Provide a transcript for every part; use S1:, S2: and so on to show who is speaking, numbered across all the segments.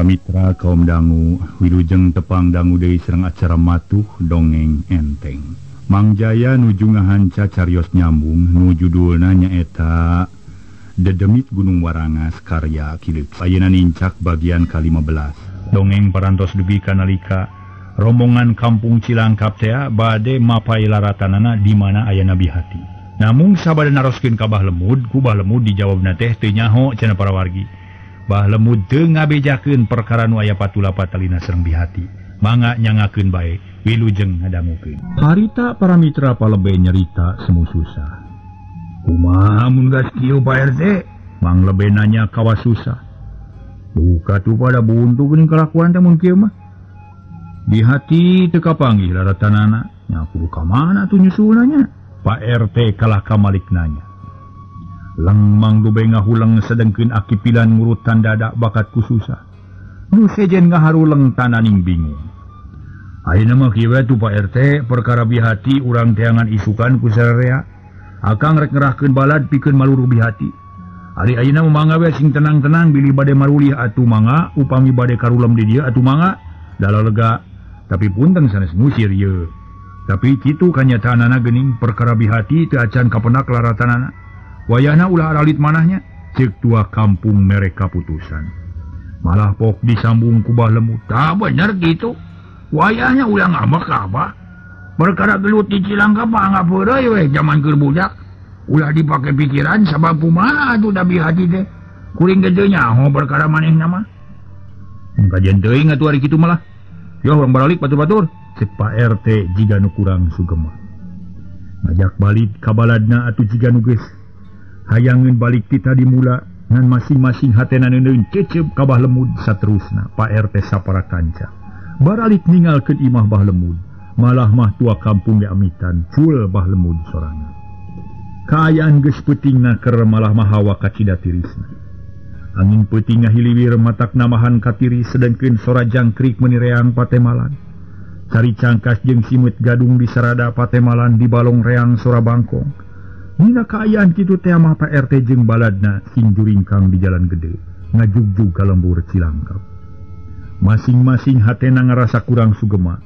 S1: Mitra kaum dangu wilujeng tepang dangu deui sareng acara matuh dongeng enteng. Mang Jaya nuju ngahanca carios nyambung nu judulna nyaeta Dedemit Gunung Warangas karya Ki Leutik. Ayeuna nincak bagian ka-15. Dongeng parantos dugi ka nalika rombongan kampung Cilangkap tea bade mapay laratanana di mana aya Nabi Hati. Namung sabada naroskeun ka Bah Lemud, ku Bah Lemud dijawabna teh teu nyaho cenah para wargi. Bah Lemud teu ngabejakeun perkara nu aya patula patalina sareng Bihati. Mangga nyangakeun bae, wilujeng ngadangukeun. Harita para mitra palebe nyerita semu susah. Kumaha mun geus kieu Pak RT? Mang Lebe nanya kawas susah. Buka tuh pada buntu geuning kalakuan teh mun kieu mah. Bihati teu kapanggih laratanana, nya kudu ka mana tuh nyusulna nya? Pak RT kalah ka malik nanya. Leng Mang Dube ngahuleng sedengkeun aki pilan ngurutan dada bakat ku susah. Nu sejen ngaharuleng tananing bingung. Ayeuna mah kieu we tuh Pak RT, perkara Bihati urang teangan isukan ku sararea. Akang rek ngerahkeun balad pikeun maluru Bihati. Ari ayeuna mah mangga we sing tenang-tenang bilih bade marulih atuh mangga, upami bade karulem di dieu atuh mangga. Dala lega, tapi punten sanes ngusir ieu. Tapi kitu kanyataanana geuning perkara Bihati teu acan kapenak laratanana. Wayahna ulah aralit manahnya, ceuk tua kampung mere kaputusan. Malah pok disambung ku Bah Lemud. Tah bener gitu. Wayahnya ulah ngambek abah. Perkara gelut di Cilangkap mah anggap heureuy we jaman keur budak. Ulah dipake pikiran sabab kumaha atuh da Bihati teh. Kuring ge teu nyaho perkara manehna mah. Kajian teuing atuh ari kitu malah. Yo urang baralik batur-batur. Ceuk Pak RT jiga nu kurang sugema. Ngajak balik ka baladna atuh jiga nu geus hayangeun balik ti tadi mula ngan masing-masing hatena neuneun cecep ka Bah Lemud saterusna Pak RT sapara kanca. Baralik ninggalkeun imah Bah Lemud, malah mah tua kampung ge amitan cul Bah Lemud sorangan. Kaayaan geus peutingna keur malah mah hawa kacida tirisna. Angin peuting ngahiliwir matak namahan katiris sedengkeun sora jangkrik meuni reang patemalan. Cari cangkas jeung simeut gadung di sarada patemalan di balong reang sora bangkong. Dina kaayaan kitu teh mah Pak RT jeung baladna sing juringkang di jalan gede ngajugjug ka lembur Cilangkap. Masing-masing hatena ngarasa kurang sugema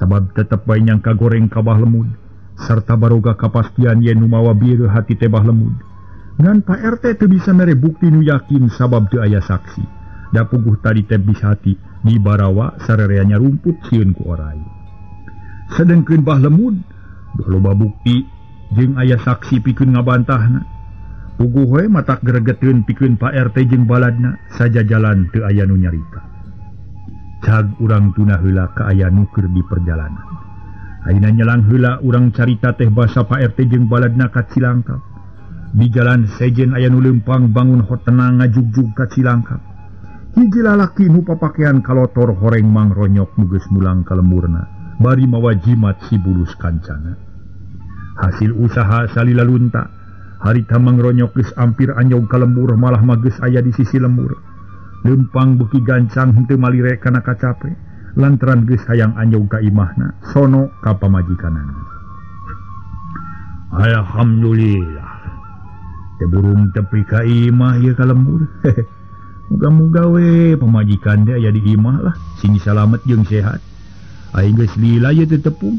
S1: sabab tetep bae nyangka goreng ka Bah Lemud sarta baroga kapastian yen nu mawa bieu hati teh Bah Lemud. Ngan Pak RT teu bisa mere bukti nu yakin sabab teu aya saksi. Da puguh tadi teh Bihati di barawa sarereanya rumput sieun ku oray. Sedengkeun Bah Lemud loba bukti jeung aya saksi pikeun ngabantahna. Puguh we matak gregeteun pikeun Pak RT jeung baladna saja jalan teu aya nu nyarita. Cag urang tuna heula ka aya nu keur di perjalanan. Ayeuna nyelang heula urang carita teh basa Pak RT jeung baladna ka Cilangkap. Di jalan sejen aya nu leumpang bangun hotenang ngajugjug ka Cilangkap. Hiji lalaki nu papakean kalotor horeng Mang Ronyok nu geus mulang ka lemburna bari mawa jimat si bulus kancana. Hasil usaha salila lunta, harita Mang Ronyok geus ampir anyog ka lembur malah mah geus aya di sisi lembur. Leumpang beuki gancang henteu malire kana kacape, lantaran geus hayang anyog ka imahna, sono ka pamajikanana. Alhamdulillah. Teu burung tepi ka imah ieu ka lembur. Muga-muga we pamajikan teh aya di imah lah, sing salamet jeung sehat. Aing geus lila ieu teu tepung.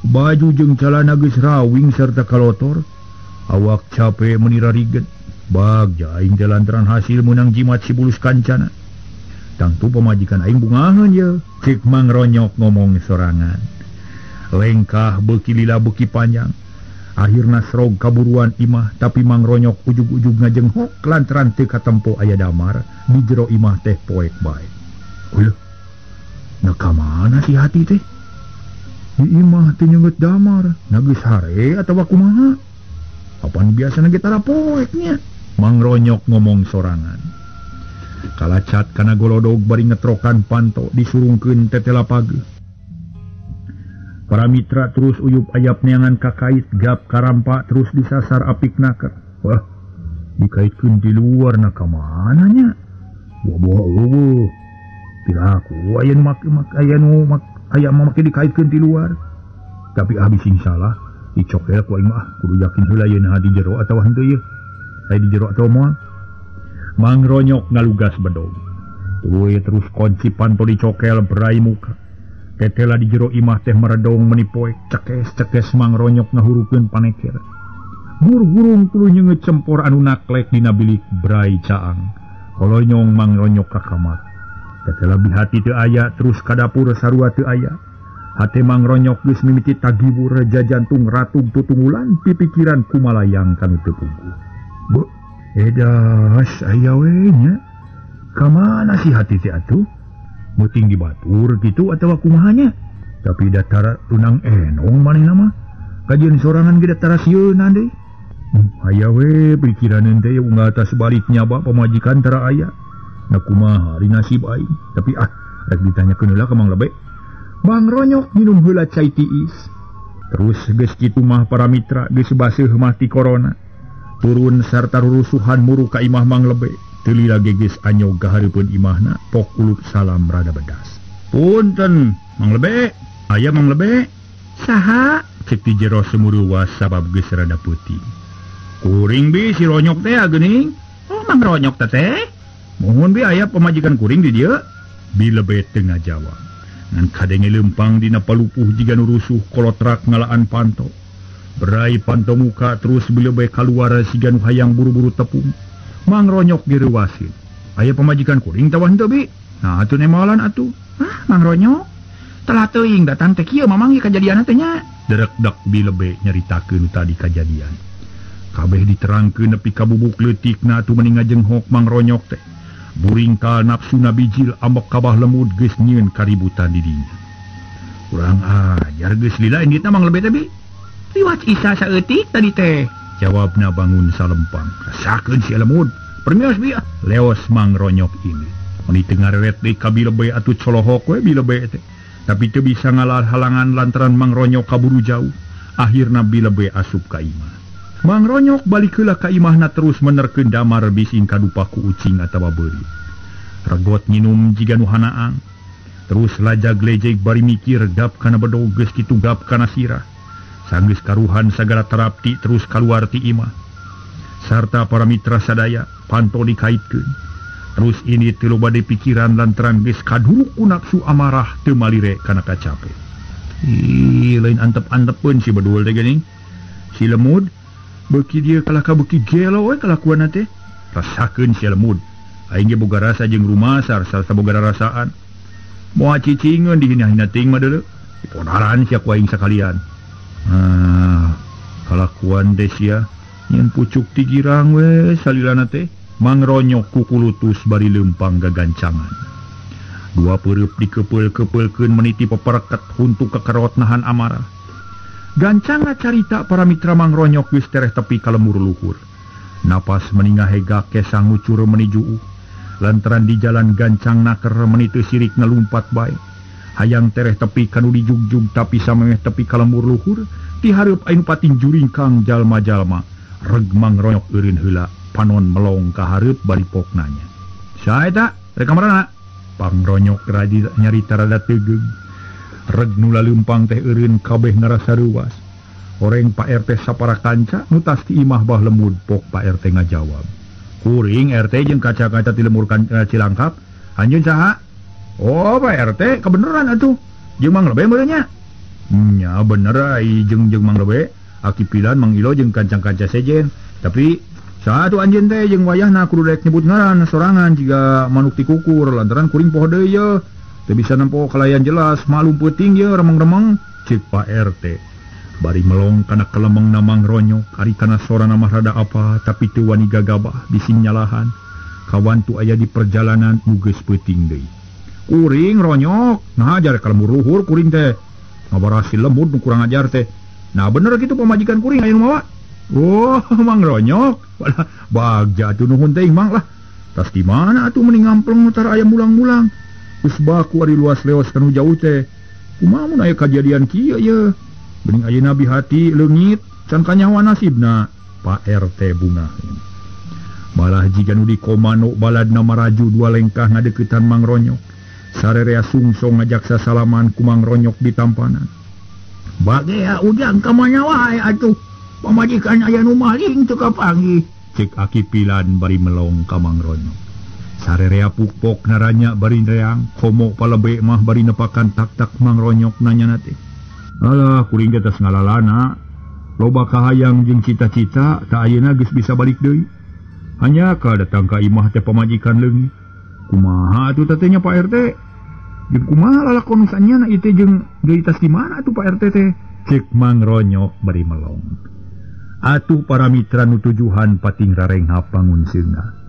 S1: Baju jeung calana geus rawing serta kalotor. Awak capek meuni rariget. Bagja aing teh lantaran hasil meunang jimat si bulus kancana. Tangtu pamajikan aing bungaheun ye. Ceuk Mang Ronyok ngomong sorangan. Lengkah beuki lila beuki panjang. Akhirna serog kaburuan imah tapi Mang Ronyok ujug-ujug ngajenghok lantaran teu katempo aya damar di jero imah teh poek bae. Uleuh. Nah ka mana si Hati teh? Di imah teh nyeungeut damar, na geus hare atawa kumaha? Apan biasana ge tara poeknya? Mang Ronyok ngomong sorangan. Kalacat kana golodog bari ngetrokan panto disurungkeun tetela pageuh. Para mitra terus uyup ayap neangan kakait gap karampa terus disasar apik naker. Wah, dikaitkeun di luar na ka mana nya? Buah-buah eueuh. Piraku aya nu make aya nu aya mah make dikaitkeun di luar. Tapi abis sing salah dicokel ku aing mah kudu yakin heula yeun di jero atawa henteu ieu. Aya di jero atawa moal. Mang Ronyok ngalugas bedog. Tuluy terus kunci panto dicokel berai muka. Tetela di jero imah teh meredong menipoek cekes-cekes Mang Ronyok ngahurukeun paneker. Gur-gurung tuluy nyeungeut cempor anu naklek dina bilik berai caang. Kolonyong Mang Ronyok ka kamar. Tetela bihati teu aya terus ka dapur sarua teu aya. Hate Mang Ronyok geus mimiti tagiwur jajantung ratug tutunggulan pipikiran kumalayang kanu teu pungkur. Beuh, edas aya we nya. Ka mana si hati teh atuh? Meuting di batur kitu atawa kumaha nya? Tapi datara tunang enong manehna mah. Kajian sorangan ge datara sieunna deui. Aya we pikiran teh unggal atas baliknya ba pamajikan tara aya. Na kumaha ari nasib aing? Tapi ah, rek ditanyakeun heula ka Mang Lebe. Mang Ronyok minum heula cai tiis. Terus geus kitu mah para mitra geus baseuh mah ti corona. Turun sarta rurusuhan muru ka imah Mang Lebe. Teu lila ge geus anyog ka hareupeun imahna pok ulup salam rada bedas. Punten Mang Lebe, aya Mang Lebe? Saha? Cek ti jero sumureuwas sabab geus rada peuting. Kuring bi si Ronyok teh geuning. Oh Mang Ronyok teh? Mohon bi aya pamajikan kuring di dieu. Bi Lebe teu ngajawab. Ngan kadenge leumpang dina palupuh jiga nu rusuh kolotrak ngalaan panto. Berai panto muka terus Bi Lebe kaluar siga nu hayang buru-buru tepung. Mang Ronyok direuwasin. Aya pamajikan kuring tawah henteu bi? Nah atuh nemalan atuh. Hah Mang Ronyok? Telah teuing datang teh kieu mamang ieu kajadianna teh nya. Derekdak Bi Lebe nyaritakeun tadi kajadian. Kabeh diterangkeun nepi ka bubuk leutikna atuh meni ngajenghok Mang Ronyok teh. Buringkal nafsuna bijil ambek kabah lemud geus nyieun kaributan di dinya. Kurang ajar geus lila inditna Mang Lebe teh bi. Liwat isa saeutik tadi teh. Jawabna bangun salempang. Rasakeun si lemud. Permios bi. Leos Mang Ronyok ini. Meni teu ngareret deui ka Bi Lebe atuh colohok we Bi Lebe teh. Tapi teu bisa ngalah halangan lantaran Mang Ronyok kaburu jauh. Akhirna Bi Lebe asup ka imah. Mang Ronyok balik heula ka imahna terus menerkeun damar bising kadupa ku ucing atawa beurit. Regot nginum jiga nu hanaang. Terus lajag lejeg bari mikir gap kana bedog geus kitu gap kana sirah. Sanggeus karuhan sagala terapti terus kaluar ti imah. Sarta para mitra sadaya panto dikaitkeun. Terus ini teu loba pikiran lantaran geus kaduruk ku nafsu amarah teu malire kana kacape. Ih, lain antep-antepeun si bedul teh geuning. Si lemud beuki dieu kalah ka beuki gelo we kalakuanna teh. Rasakeun si lemud. Aing ge boga rasa jeung rumasar sarta boga rarasaan. Moal cicingeun dihina-hina teuing mah deuleu. Diponaran sia ku aing sakalian. Ah, kalakuan teh sia nyeun pucuk ti girang we salilana teh. Mang Ronyok kukulutus bari leumpang gagancangan. Dua peureub dikepeul-kepeulkeun meniti pepereket huntu kekerot nahan amarah. Gancangna carita para mitra Mang Ronyok geus tereh tepi ka lemur luhur. Napas meni ngahegak kesang ngucur meni juuh. Lantaran di jalan gancang naker meni teu sirik ngalumpat bae. Hayang tereh tepi kanu dijugjug tapi samemeh tepi ka lemur luhur, ti hareup anu pating juringkang jalma-jalma. Reg Mang Ronyok eureun heula, panon melong ka hareup bari pok nanya. Saha eta? Rek ka marana? Mang Ronyok radi nyarita rada teugeung. Reg nu laleumpang teh eureun kabeh ngarasa reuwas. Oreng Pak RT sapara kanca nu tas ti imah bah lemud pok Pak RT ngajawab. Kuring RT jeung kaca-kaca ti lemur Cilangkap. Anjeun saha? Oh Pak RT kebeneran atuh. Jeung Mang Lebe meureun nya? Nya bener ai jeung jeung Mang Lebe. Aki pilan Mang Ilo jeung kancang-kanca sejen. Tapi saha atuh anjeun teh jeung wayahna kudu rek nyebut ngaran sorangan jiga manuk ti kukur lantaran kuring poho deui ye. Teu bisa nempo kalayan jelas malum peuting ye remeng-remeng cek Pak RT. Bari melong kana kelemengna Mang Ronyok ari kana sorana mah rada apa tapi teu wani gagabah bising nyalahan. Kawantu aya di perjalanan nu geus peuting deui. Kuring Ronyok nah ajar ka lemur luhur kuring teh. Ngabarasi lemud nu kurang ajar teh. Nah bener kitu pamajikan kuring aya nu mawa. Oh Mang Ronyok walah bagja atuh nuhun teh Mang lah. Tas di mana atuh meni ngampleng nu tara aya mulang-mulang. Geus baku ari luas leos kanu jauh teh. Kumaha mun aya kajadian kieu ye. Bening ayeuna bihati leungit can kanyahoan nasibna Pak RT bunga. Malah jiga nu dikomano baladna maraju dua lengkah ngadeukeutan Mang Ronyok. Sarerea sungsong ngajak sasalaman ku Mang Ronyok di tampanan. Bagea ujang ka mana wae atuh. Pamajikan aya nu maling teu kapanggih. Cek aki pilan bari melong ka Mang Ronyok. Sarerea pukpok naranya bari reang komo palebe mah bari nepakan tak-tak Mang Ronyok nanya teh. Alah kuring teh tos ngalalana. Loba kahayang jeung cita-cita tak ayeuna geus bisa balik deui. Hanya ka datang ka imah teh pamajikan leungit. Kumaha atuh teh nya Pak RT? Jeung kumaha lalakon nu sanyana ieu teh jeung deui tas di mana atuh Pak RT teh? Cek Mang Ronyok bari melong. Atuh para mitra nu tujuhan pating rarenghap pangunseunna.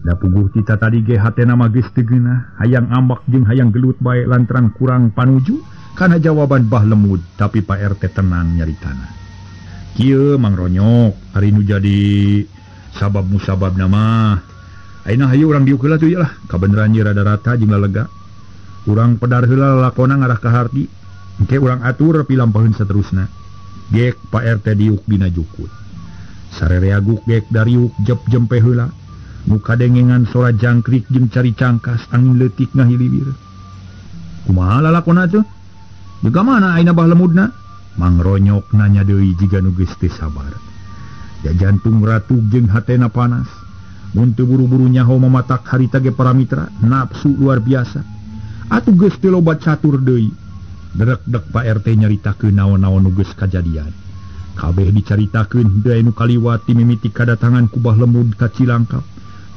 S1: Da puguh cita tadi ge hatena mah geus teu geunah, hayang ambak jeung hayang gelut bae lantaran kurang panuju kana jawaban Bah Lemud, tapi Pak RT tenang nyaritana. Kieu Mang Ronyok, ari nu jadi sabab musababna mah. Ayeuna hayu urang diuk heula tuh lah, kabeneran ye rada rata jeung lalega. Urang pedar heula lalakona ngarah ka harti. Engke urang atur pilampaheun saterusna. Gek Pak RT diuk dina jukut. Sarerea guk gek dariuk jep jempe heula. Muka dengengan sora jangkrik jeung cari cangkas angin leutik ngahiliwir. Kumaha lalakona tuh? Juga mana ayeuna Bah Lemudna? Mang Ronyok nanya deui jiga nu geus teu sabar. Ja jantung ratug jeung hatena panas. Mun teu buru-buru nyaho mamatak harita ge para mitra, nafsu luar biasa. Atuh geus teu loba catur deui. Derek-dek Pak RT nyaritakeun naon-naon nu geus kajadian. Kabeh dicaritakeun deui nu kaliwat ti mimiti kadatangan ku Bah Lemud ka Cilangkap.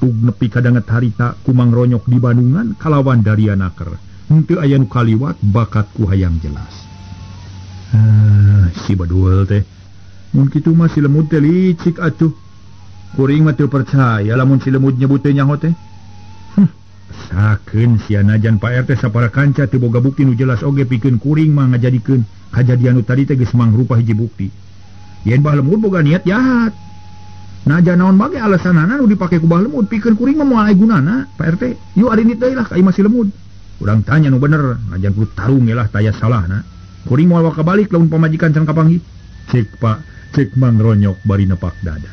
S1: Tug nepi kadanget harita ku Mang Ronyok di Bandungan kalawan Darianaker. Henteu aya nu kaliwat bakat ku hayang jelas. Si badul teh. Mun kitu mah si Lemud teh licik atuh. Kuring mah teu percaya lamun si Lemud nyebut teh nyaho teh. Sakeun sia najan Pak RT sapara kanca teu boga bukti nu jelas oge pikeun kuring mah ngajadikeun kajadian nu tadi teh geus mangrupa hiji bukti. Yen Bah Lemud boga niat jahat. Najan naon bage alasanana nu dipake ku Bah Lemud pikeun kuring mah moal aya gunana Pak RT. Yuk ari ni teh lah ka imah si Lemud. Urang tanya nu bener, najan kudu tarung ge lah taya salahna. Kuring moal waka balik lamun pamajikan can kapanggih. Cek Pak, cek Mang Ronyok bari nepak dada.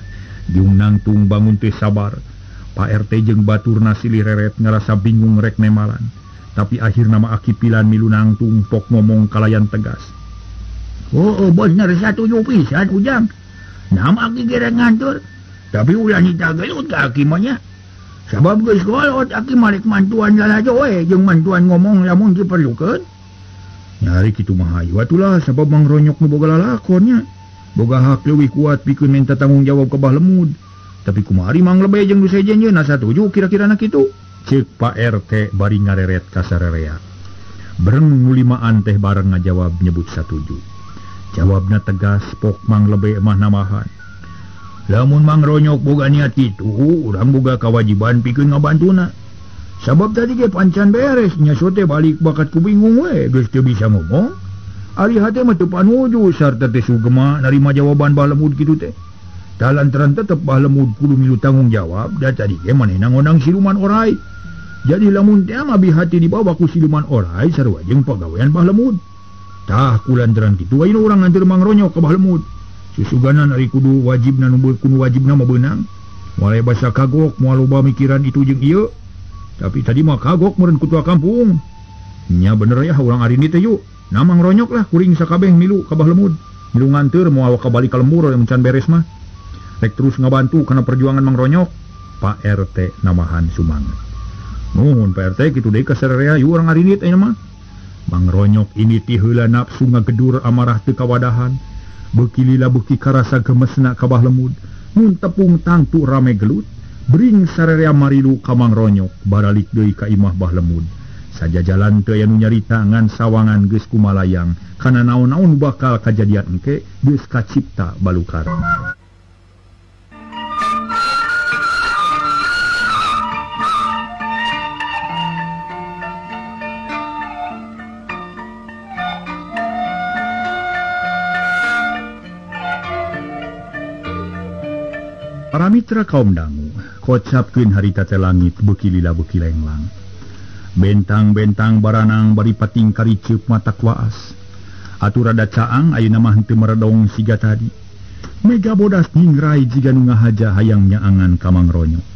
S1: Jeung nangtung bangun teh sabar. Pak RT jeung baturna silih reret ngarasa bingung rek nemalan. Tapi akhirna mah aki pilan milu nangtung pok ngomong kalayan tegas.
S2: Oh, bener satuju pisan Ujang. Nama aki gereng ngantur. Tapi ulah nita gelut ka aki mah nya. Sabab geus kolot aki mah rek mantuan lalajo we jeung mantuan ngomong lamun diperlukeun.
S1: Nyari kitu mah hayu atulah sabab Mang Ronyok nu boga lalakon nya. Boga hak leuwih kuat pikeun minta tanggung jawab ka Bah Lemud. Tapi kumari Mang Lebe jeung nu sejen ye na satuju kira-kirana kitu. Ceuk Pak RT bari ngareret ka sarerea. Breng nu limaan teh bareng ngajawab nyebut satuju. Jawabna tegas pok Mang Lebe mah namahan.
S2: Lamun Mang Ronyok boga niat kitu, urang boga kawajiban pikeun ngabantuna. Sabab tadi ge pancan beres nya sote balik bakat ku bingung we geus teu bisa ngomong. Ari hate mah teu panuju sarta teh sugema narima jawaban Bah Lemud kitu teh. Da lantaran tetep Bah Lemud kudu milu tanggung jawab da tadi ge manehna ngondang siluman orai. Jadi lamun teh mah bihati dibawa ku siluman orai sarua jeung pagawean Bah Lemud. Tah ku lantaran kitu ayeuna urang nganteur Mang Ronyok ka Bah Lemud. Susuganan ari kudu wajibna nu kudu wajibna mah beunang. Moal aya basa kagok moal loba mikiran itu jeung ieu. Tapi tadi mah kagok meureun kutua kampung. Nya bener ya urang ari teh yuk. Nah Mang Ronyok lah kuring sakabeh milu ka Bah Lemud. Milu nganteur moal kabalik ka lembur mun can beres mah. Rek terus ngabantu kana perjuangan Mang Ronyok. Pak RT namahan sumanget. Nuhun Pak RT kitu deui ka sarerea yuk urang arinit ayeuna mah. Mang Ronyok ini ti heula nafsu ngagedur amarah teu kawadahan. Beuki lila beuki karasa gemesna ka Bah Lemud. Mun tepung tangtu rame gelut. Bring sarerea marilu ka Mang Ronyok baralik deui ka imah Bah Lemud. Sajajalan teu aya nu nyarita ngan sawangan geus kumalayang kana naon-naon bakal kajadian engke geus kacipta balukar. Para mitra kaum dangu, kocapkeun harita teh langit beuki lila beuki lenglang. Bentang-bentang baranang bari pating kariceup mata waas. Atuh rada caang ayeuna mah henteu meredong siga tadi. Mega bodas nyingrai jiga nu ngahaja hayang nyaangan ka Mang Ronyok.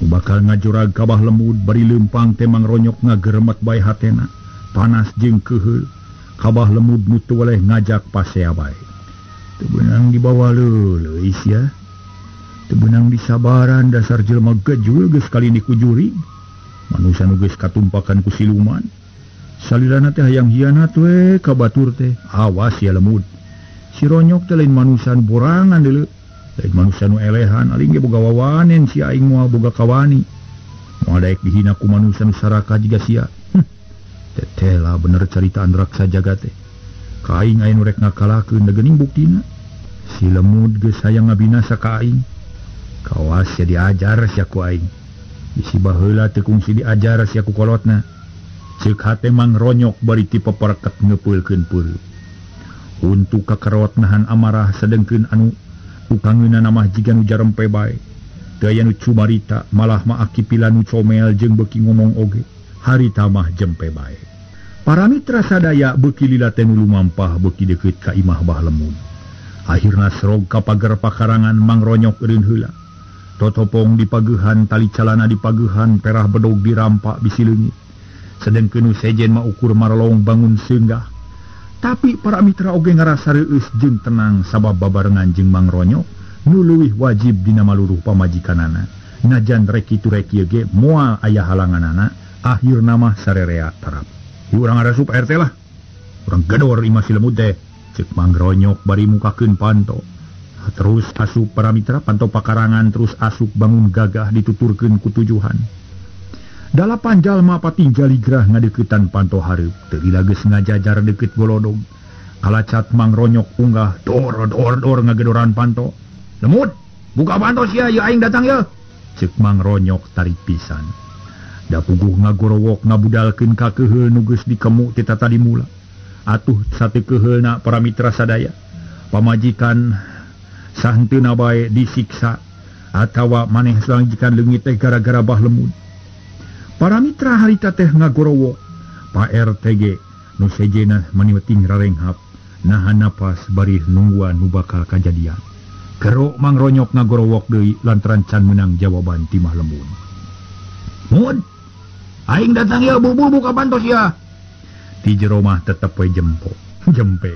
S2: Nu bakal ngajurag ka Bah Lemud bari leumpang teh Mang Ronyok ngageremet bae hatena, panas jeung keuheul. Ka Bah Lemud nu teu weleh ngajak pasea bae. Teu beunang dibawa leuleus ya. Teu beunang disabaran dasar jelema gejul geus kali ku jurig. Manusia nu geus katumpakan ku siluman. Salirana teh hayang hianat we ka batur teh. Awas ya lemud. Si Ronyok teh lain manusia nu borangan deuleu. Lain manusia nu elehan aling ge boga wawanen si aing moal boga kawani. Moal daek dihina ku manusia nu saraka jiga sia. Tetela bener caritaan raksa jagat teh. Ka aing aya nu rek ngakalakeun da geuning buktina. Si lemud geus hayang ngabinasa ka aing. Kawas sia diajar sia ku aing. Bisi baheula teu kungsi diajar sia ku kolotna. Ceuk hate Mang Ronyok bari ti pepereket ngeupeulkeun peureum. Untuk kakerot nahan amarah sedengkeun anu tukangeunana mah jiga nu jarempe bae. Teu aya nu cumarita malah mah akipila nu comel jeung beuki ngomong oge. Harita mah jempe bae. Para mitra sadaya beuki lila teh nu lumampah beuki deukeut ka imah Bah Lemud. Akhirna serog ka pager pakarangan Mang Ronyok eureun heula. Totopong dipageuhan, tali calana dipageuhan, perah bedog dirampak bisi leungit. Sedengkeun nu sejen mah ukur marlong bangun seunggah. Tapi para mitra oge ngarasa reueus jeung tenang sabab babarengan jeung Mang Ronyok nu leuwih wajib dina maluruh pamajikanana. Najan rek kitu rek ieu ge moal aya halanganana, akhirna mah sarerea tarap. Ieu urang arasup RT lah. Urang gedor imah si lemud teh. Ceuk Mang Ronyok bari mukakeun panto. Terus asup para mitra panto pakarangan terus asup bangun gagah dituturkeun ku tujuhan. Dalapan jalma patinjali gerah ngadeukeutan panto hareup teu lila geus ngajajar deukeut golodog. Kalacat Mang Ronyok unggah dor dor dor ngagedoran panto. Lemud, buka panto sia ieu aing datang ye. Ceuk Mang Ronyok tarik pisan. Da puguh ngagorowok ngabudalkeun ka keuheul nu geus dikemu ti tatadi mula. Atuh sateukeheulna para mitra sadaya. Pamajikan sahenteuna bae disiksa atawa maneh salanjikan leungit teh gara-gara Bah Lemud. Para mitra harita teh ngagorowok. Pak RT ge nu sejena mani weting rarenghap nahan napas bari nungguan nu bakal kajadian. Kerok Mang Ronyok ngagorowok deui lantaran can meunang jawaban ti Bah Lemud. Mud, aing datang ya bubu buka pantos ya. Ti jero mah tetep we jempo, jempe.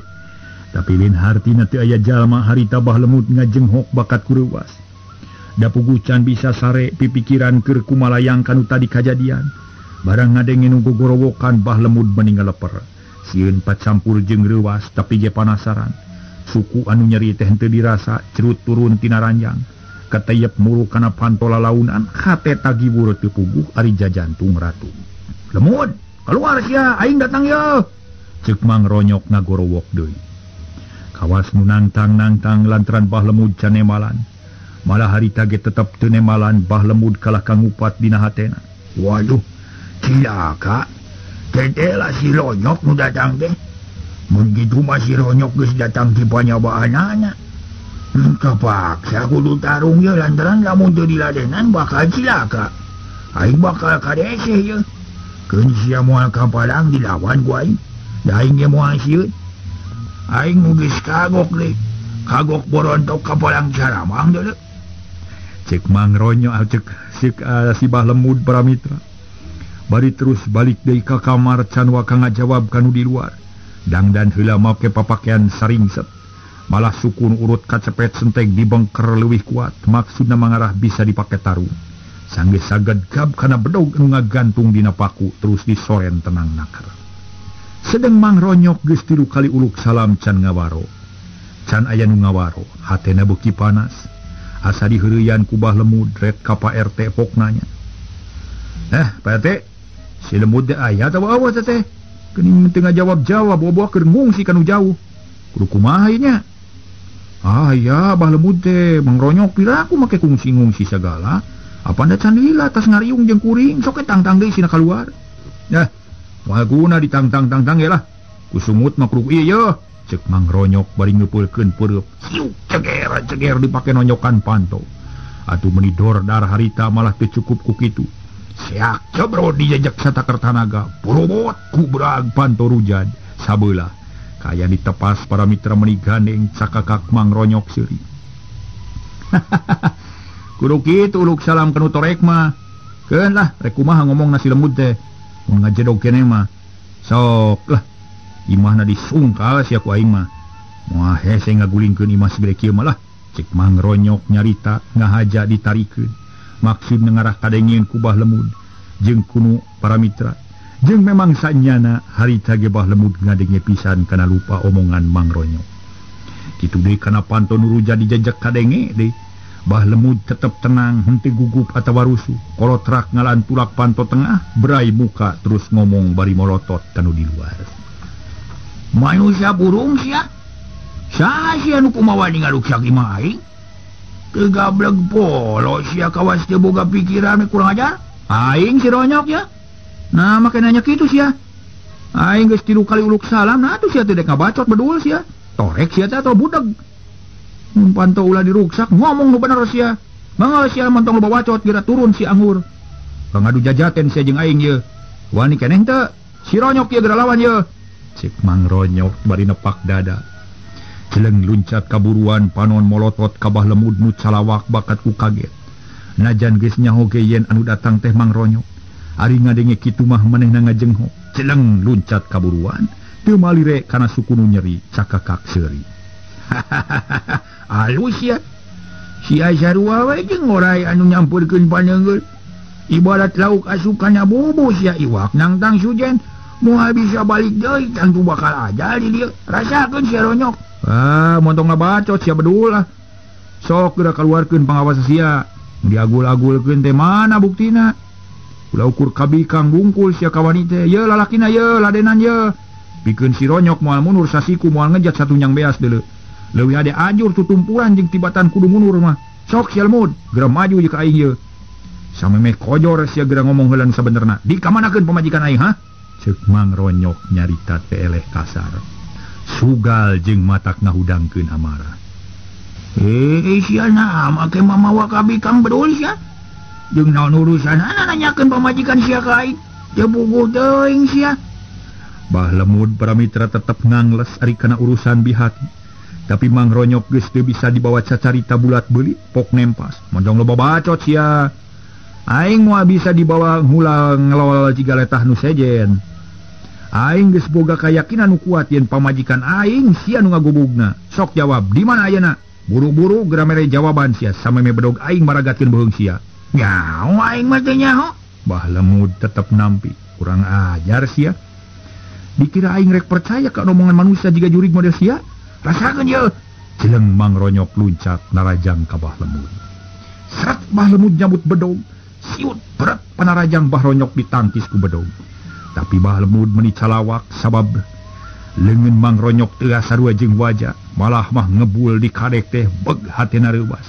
S2: Tapi lain hartina teu aya jalma harita Bah Lemud ngajenghok bakat ku reuwas. Da puguh can bisa sare pipikiran keur kumalayang kanu tadi kajadian. Barang ngadenge nu gogorowokan Bah Lemud meni ngaleper. Sieun pacampur jeung reuwas tapi ge panasaran. Suku anu nyeri teh henteu dirasa cerut turun tina ranjang. Kateyep muru kana panto lalaunan hate tagibur teu puguh ari jajantung ratu. Lemud, keluar sia aing datang ye. Ceuk Mang Ronyok ngagorowok deui. Kawas nu nangtang-nangtang lantaran Bah Lemud can nemalan. Malah harita ge tetep teu nemalan Bah Lemud kalah kangupat dina hatena.
S3: Waduh, cilaka. Teteh lah si Ronyok nu datang teh. Mun kitu mah si Ronyok geus datang ti panyabaanana. Kapaksa kudu tarung ye lantaran lamun teu diladenan bakal cilaka. Aing bakal kadeseh ye. Keun sia moal kapalang dilawan ku aing. Da aing ge moal sieun. Aing nu geus kagok deui. Kagok borontok kapalang caramang deuleu.
S2: Cek Mang Ronyok cek si Bah Lemud para mitra. Bari terus balik deui ka kamar can waka ngajawab kanu di luar. Dangdan heula make papakaian saringset. Malah sukun urut kacepet senteg dibengker leuwih kuat, maksudna mangarah bisa dipake tarung. Sanggeus saged gab kana bedog anu ngagantung dina paku terus disoren tenang naker. Sedeng Mang Ronyok geus 3 kali uluk salam can ngawaro. Can aya nu ngawaro, hatena beuki panas. Asa diheureuyan ku Bah Lemud ret ka Pak RT pok nanya. Pak RT, si Lemud teh aya atawa awas teh? Geuning teu ngajawab-jawab, boboh keur ngungsi kanu jauh. Kudu kumaha ieu nya? Ah iya, Bah Lemud teh Mang Ronyok piraku make kungsi-ngungsi sagala. Apa da can lila tas ngariung jeung kuring, sok tangtang deui sina kaluar. Nah, moal guna ditangtang-tangtang ge lah. Kusungut mah kudu ieu ye. Ceuk Mang Ronyok bari ngeupeulkeun peureub. Siuk ceger-ceger dipake nonyokan panto. Atuh meuni dordar harita malah teu cukup ku kitu. Seak cebro dijejek sataker tanaga, purubot ku berag panto rujad sabelah. Kaya ditepas para mitra meni gandeng cakakak Mang Ronyok seuri. Kudu kitu uluk salam kanu torek mah. Keun lah rek kumaha ngomong nasi lemud teh. Mun ngajedog keneh mah. Sok lah. Imahna disungkal sia ku aing mah. Moal hese ngagulingkeun imah segede kieu mah lah.
S1: Cek Mang Ronyok nyarita ngahaja ditarikeun. Maksud ngarah kadengieun ku Bah Lemud jeung kunu para mitra. Jeung memang sanyana harita ge Bah Lemud ngadenge pisan kana lupa omongan Mang Ronyok. Kitu deui kana panto nu ruja dijejek kadenge deui. Bah Lemud tetep tenang henteu gugup atawa rusuh. Kolotrak ngalantulak panto tengah, berai muka terus ngomong bari molotot kanu di luar.
S3: Manusia burung sia. Saha sia nu kumawa ngaruksak imah aing? Teu gableg polo sia kawas teu boga pikiran kurang ajar.
S1: Aing si Ronyok ya. Nah make nanya kitu sia. Aing geus 3 kali uluk salam, nah atuh sia teh dek ngabacot bedul sia. Torek sia teh atau budeg. Mun panto ulah diruksak ngomong nu bener sia. Mangga sia montong loba bacot geura turun si anggur. Pangadu jajaten sia jeung aing ye. Wani keneh teu? Si Ronyok ieu geura lawan ye. Cek Mang Ronyok bari nepak dada. Celeng luncat kaburuan panon molotot ka Bah Lemud nu calawak bakat ku kaget. Najan geus nyaho ge yen anu datang teh Mang Ronyok. Ari ngadenge kitu mah manehna ngajengho. Celeng luncat kaburuan teu malire kana suku nu nyeri cakakak seuri.
S3: Alus sia. Sia sarua we jeung orai anu nyampeurkeun paneunggeul. Ibarat lauk asup kana bubu sia iwak nangtang sujen. Moal bisa balik deui tangtu bakal ajal di dieu. Rasakeun sia Ronyok.
S1: Ah, montong bacot sia bedul lah. Sok geura kaluarkeun pangawas sia. Diagul-agulkeun teh mana buktina? Ulah ukur kabikang bungkul sia kawani teh. Ye lalakina ye, ladenan ye. Pikeun si Ronyok moal mundur sasiku moal ngejat satunyang beas deuleu. Leuwih hade ajur tutumpuran jeung tibatan kudu mundur mah. Sok sia Lemud, geura maju ye ka aing ye. Samemeh kojor sia geura ngomong heula nu sabenerna. Dikamanakeun pamajikan aing ha? Ceuk Mang Ronyok nyarita teh eleh kasar. Sugal jeung matak ngahudangkeun amarah.
S3: Sia na make mamawa kabikang bedul sia. Jeung naon urusanana nanyakeun pamajikan sia ka aing. Teu puguh teuing sia.
S1: Bah Lemud para mitra tetep ngangles ari kana urusan bihati. Tapi Mang Ronyok geus teu bisa dibawa cacarita bulat beulit pok nempas. Mondong loba bacot sia. Aing moal bisa dibawa ngulang ngelol jiga letah nu sejen. Aing geus boga kayakinan nu kuat yen pamajikan aing sia nu ngagubugna. Sok jawab, di mana ayeuna? Buru-buru geura mere jawaban sia sameme bedog aing maragatkeun beuheung sia.
S3: Nyaho aing mah teu nyaho.
S1: Bah Lemud tetep nampi, kurang ajar sia. Dikira aing rek percaya ka omongan manusia jiga jurig model sia?
S3: Rasakeun ye.
S1: Celeng Mang Ronyok luncat narajang ka Bah Lemud. Seret Bah Lemud nyabut bedog, siut berat panarajang Bah Ronyok ditangkis ku bedog. Tapi Bah Lemud meni calawak sabab leungeun Mang Ronyok teu sarua jeung wajah, malah mah ngebul di kadek teh beg hatena reuwas.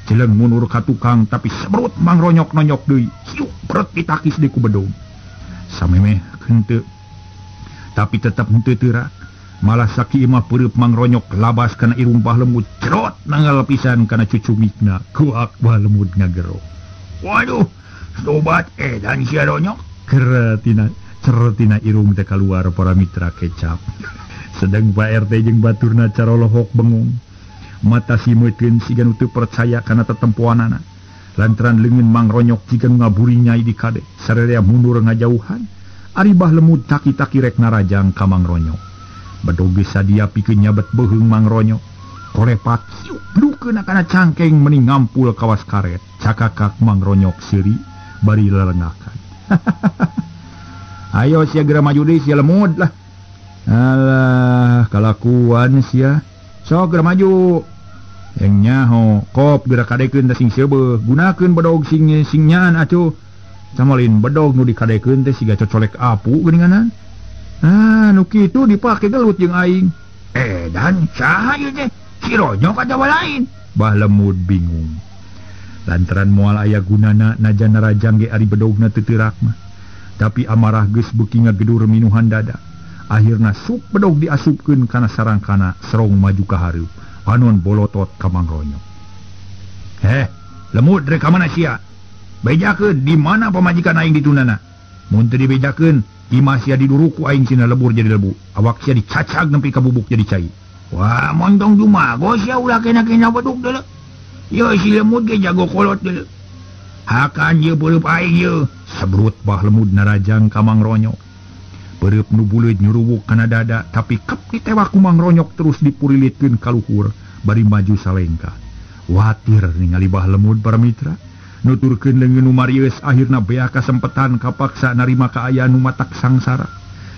S1: Celeng mundur ka tukang tapi seberut Mang Ronyok nonyok deui, siut berat ditakis deui ku bedog. Samemeh henteu tapi tetep henteu teurak. Malah saki imah peureub Mang Ronyok labas kana irung Bah Lemud, cerot nanggal pisan kana cucumikna, kuak Bah Lemud ngagero.
S3: Waduh, sobat edan sia Ronyok.
S1: Keretina ceretina irung teh kaluar para mitra kecap. Sedang Pak RT jeung baturna carolohok bengong. Mata simeuteun siga nu teu percaya kana tetempoanana. Lantaran leungeun Mang Ronyok jiga ngaburi nyai di kade, sararea mundur ngajauhan. Ari Bah Lemud taki-taki rek narajang ka Mang Ronyok. Bedog geus sadia pikeun nyabet beuheung Mang Ronyok. Korepat siuk lukeun kana cangkeng meni ngampul kawas karet. Cakakak Mang Ronyok seuri bari lelengakan. Ayo sia geura maju deui sia Lemud lah. Alah, kalakuan sia. Sok geura maju. Yang nyaho, kop geura kadekeun teh sing seubeuh. Gunakeun bedog sing nyaan atuh. Samalin bedog nu dikadekeun teh siga cocolek apu geuninganan. Ah, nu kitu dipake gelut jeung aing.
S3: Dan saha ieu teh? Si Ronyok atawa lain?
S1: Bah Lemud bingung. Lantaran moal aya gunana najan narajang ge ari bedogna teu teurak mah. Tapi amarah geus beuki ngagedur minuhan dada. Akhirna sup bedog diasupkeun kana sarangkana serong maju ka hareup. Panon bolotot ka Mang Ronyok. Heh, Lemud rek ka mana sia? Bejakeun di mana pamajikan aing ditunana? Mun teu dibejakeun, imah sia diduruku aing sina lebur jadi lebu. Awak sia dicacag nepi ka bubuk jadi cai.
S3: Wah, montong jumago sia ulah kena-kena bedug deuleu. Ye si Lemud ge jago kolot deuleu. Hakan ye beureub aing ye.
S1: Sebrut Bah Lemud narajang ka Mang Ronyok. Beureub nu buleud nyuruwuk kana dada, tapi kep ditewak ku Mang Ronyok terus dipurilitkeun ka luhur bari maju salengkah. Watir ningali Bah Lemud para mitra nuturkeun leungeun nu marieus akhirna bea kasempetan kapaksa narima kaayaan nu matak sangsara.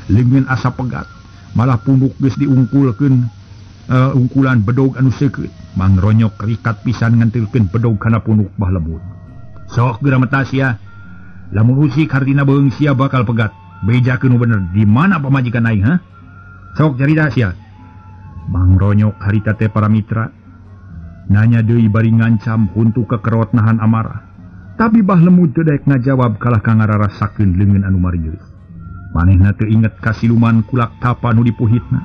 S1: Leungeun asa pegat malah punduk geus diungkulkeun ungkulan bedog anu seukeut. Mang Ronyok rikat pisan ngentilkeun bedog kana punduk Bah Lemud. Sok geura metas sia. Lamun usik hartina beung sia bakal pegat. Bejakeun nu bener di mana pamajikan aing ha? Sok carita sia. Mang Ronyok harita teh para mitra nanya deui bari ngancam huntu kekerot nahan amarah. Tapi Bah Lemud teu daek ngajawab kalah ka ngararasakeun leungeun anu marieus. Manehna teu inget ka siluman kulak tapa nu dipuhitna.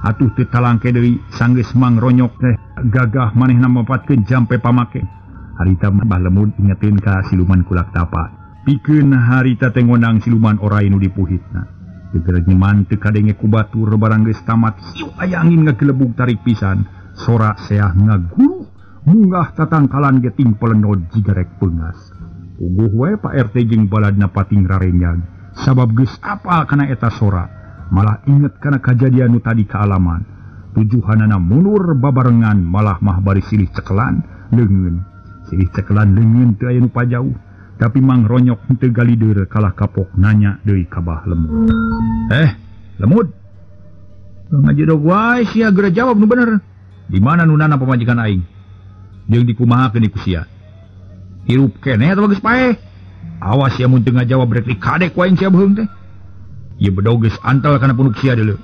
S1: Atuh teu talangke deui sanggeus Mang Ronyok teh gagah manehna mapatkeun jampe pamake. Harita Bah Lemud ingetin ka siluman kulak tapa. Pikeun harita teh ngondang siluman orai nu dipuhitna. Geger nyeman teu kadenge ku batur barang geus tamat hiu aya angin ngagelebug tarik pisan. Sora seah ngaguruh munggah tatangkalan ge timpelenod jiga rek peungas. Puguh we Pak RT jeung baladna pating rarenyag sabab geus apal kana eta sora, malah inget kana kajadian nu tadi kaalaman. Tujuhanana mundur babarengan malah mah bari silih cekelan leungeun. Silih cekelan leungeun teu aya nu pajauh, tapi Mang Ronyok teu galider kalah kapok nanya deui ka Bah Lemud. Lemud. Ngajedog wae sia geura jawab nu bener. Di mana nu nana pamajikan aing? Jeung dikumahakeun ku sia? Hirup keneh atawa geus paeh? Awas sia mun teu ngajawab rek dikadek ku aing sia beuheung teh. Ieu bedog geus antel kana punuk sia deuleu.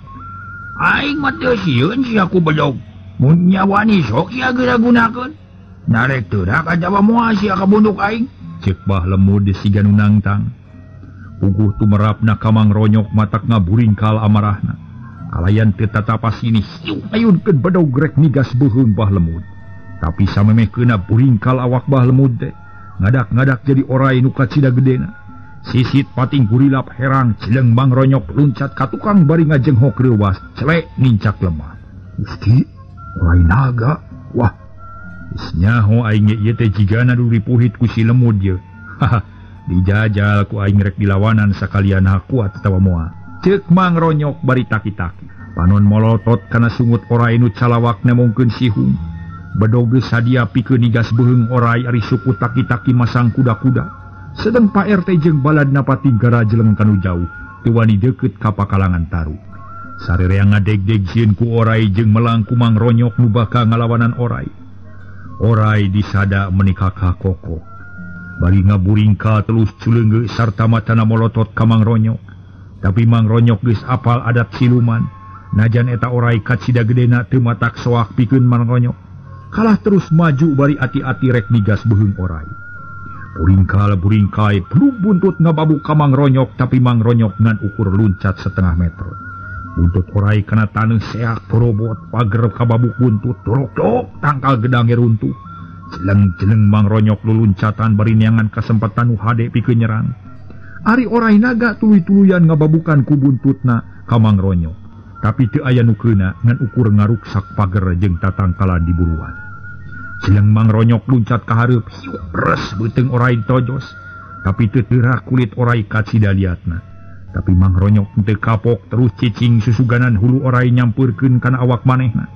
S1: Aing mah teu sieun sia ku bedog. Mun nyawani sok sia geura gunakeun. Narek teu dak atawa moal sia ka bunduk aing. Ceuk Bah Lemud siga nu nangtang. Puguh tumerapna ka Mang Ronyok matak ngaburingkal amarahna. Kalayan teu tatapas ini hiu ayunkeun bedog rek migas beuheung Bah Lemud. Tapi samemeh keuna buringkal awak Bah Lemud teh ngadak-ngadak jadi orai nu kacida gedena. Sisit pating gurilap herang cileng Mang Ronyok luncat ka tukang bari ngajenghok reuwas celek nincak lemah. Gusti, orai naga. Wah, geus nyaho aing ge ieu teh jigana nu dipuhit ku si Lemud ye. Haha, dijajal ku aing rek dilawanan sakalian kuat atawa moal. Ceuk Mang Ronyok bari taki-taki. Panon molotot kana sungut orai nu calawak nemongkeun sihung. Bedog geus sadia pikeun nigas beuheung orai ari suku taki-taki masang kuda-kuda. Sedeng Pak RT jeung baladna pating garajeleng kanu jauh, teu wani deukeut ka pakalangan taru. Sarerea ngadegdeg sieun ku orai jeung melang ku Mang Ronyok nu bakal ngalawanan orai. Orai disada menikah koko. Bari ngaburingka telus culeunggeut sarta matana molotot ka Mang Ronyok. Tapi Mang Ronyok geus apal adat siluman. Najan eta orai kacida gedena teu matak soak pikeun Mang Ronyok. Kalah terus maju bari ati-ati rek migas beuheung orai. Buringkal buringkai belum buntut ngababuk ka Mang Ronyok, tapi Mang Ronyok ngan ukur luncat setengah meter. Buntut orai kana taneuh seak torobot pager kababuk buntut dorok-dorok tangkal gedang ge runtuh. Jeleng-jeleng Mang Ronyok luluncatan bari neangan kasempatan nu hade pikeun nyerang. Ari orai naga tuluy-tuluyan ngababukan ku buntutna ka Mang Ronyok. Tapi teu aya nu keuna ngan ukur ngaruksak pager jeung tatangkalan di buruan. Jeleng Mang Ronyok luncat ka hareup, hiu res beuteung orai tojos. Tapi teu teurak kulit orai kacida liatna. Tapi Mang Ronyok teu kapok terus cicing susuganan hulu orai nyampeurkeun kana awak manehna.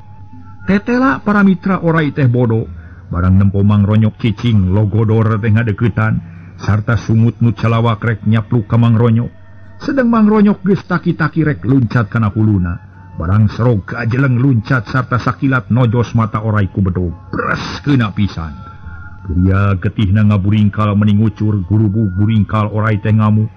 S1: Tetela para mitra orai teh bodoh. Barang nempo Mang Ronyok cicing logodor teh ngadeuketan sarta sungut nu calawak rek nyapluk ka Mang Ronyok. Sedang Mang Ronyok geus taki-taki rek luncat kana huluna. Barang serog kajeleng luncat sarta sakilat nojos mata orai ku bedog. Bres keuna pisan. Kuria getihna ngaburingkal meni ngucur gurubug buringkal orai teh ngamuk.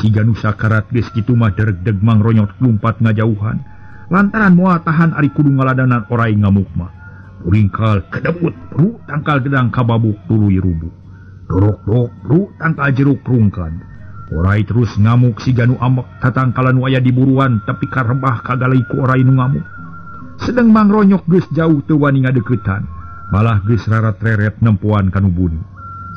S1: Siga nu sakarat geus kitu mah deregdeg Mang Ronyok lumpat ngajauhan. Lantaran moal tahan ari kudu ngaladanan orai ngamuk mah. Buringkal kedebut bru tangkal gedang kababuk tuluy rubuh. Dorok-dorok bru tangkal jeruk rungkan. Orai terus ngamuk siga nu amek tatangkalan nu aya di buruan tapi karebah kagalai ku orai nu ngamuk. Sedeng Mang Ronyok geus jauh teu wani ngadeuketan, malah geus rarat-reret nempoan kanu buni.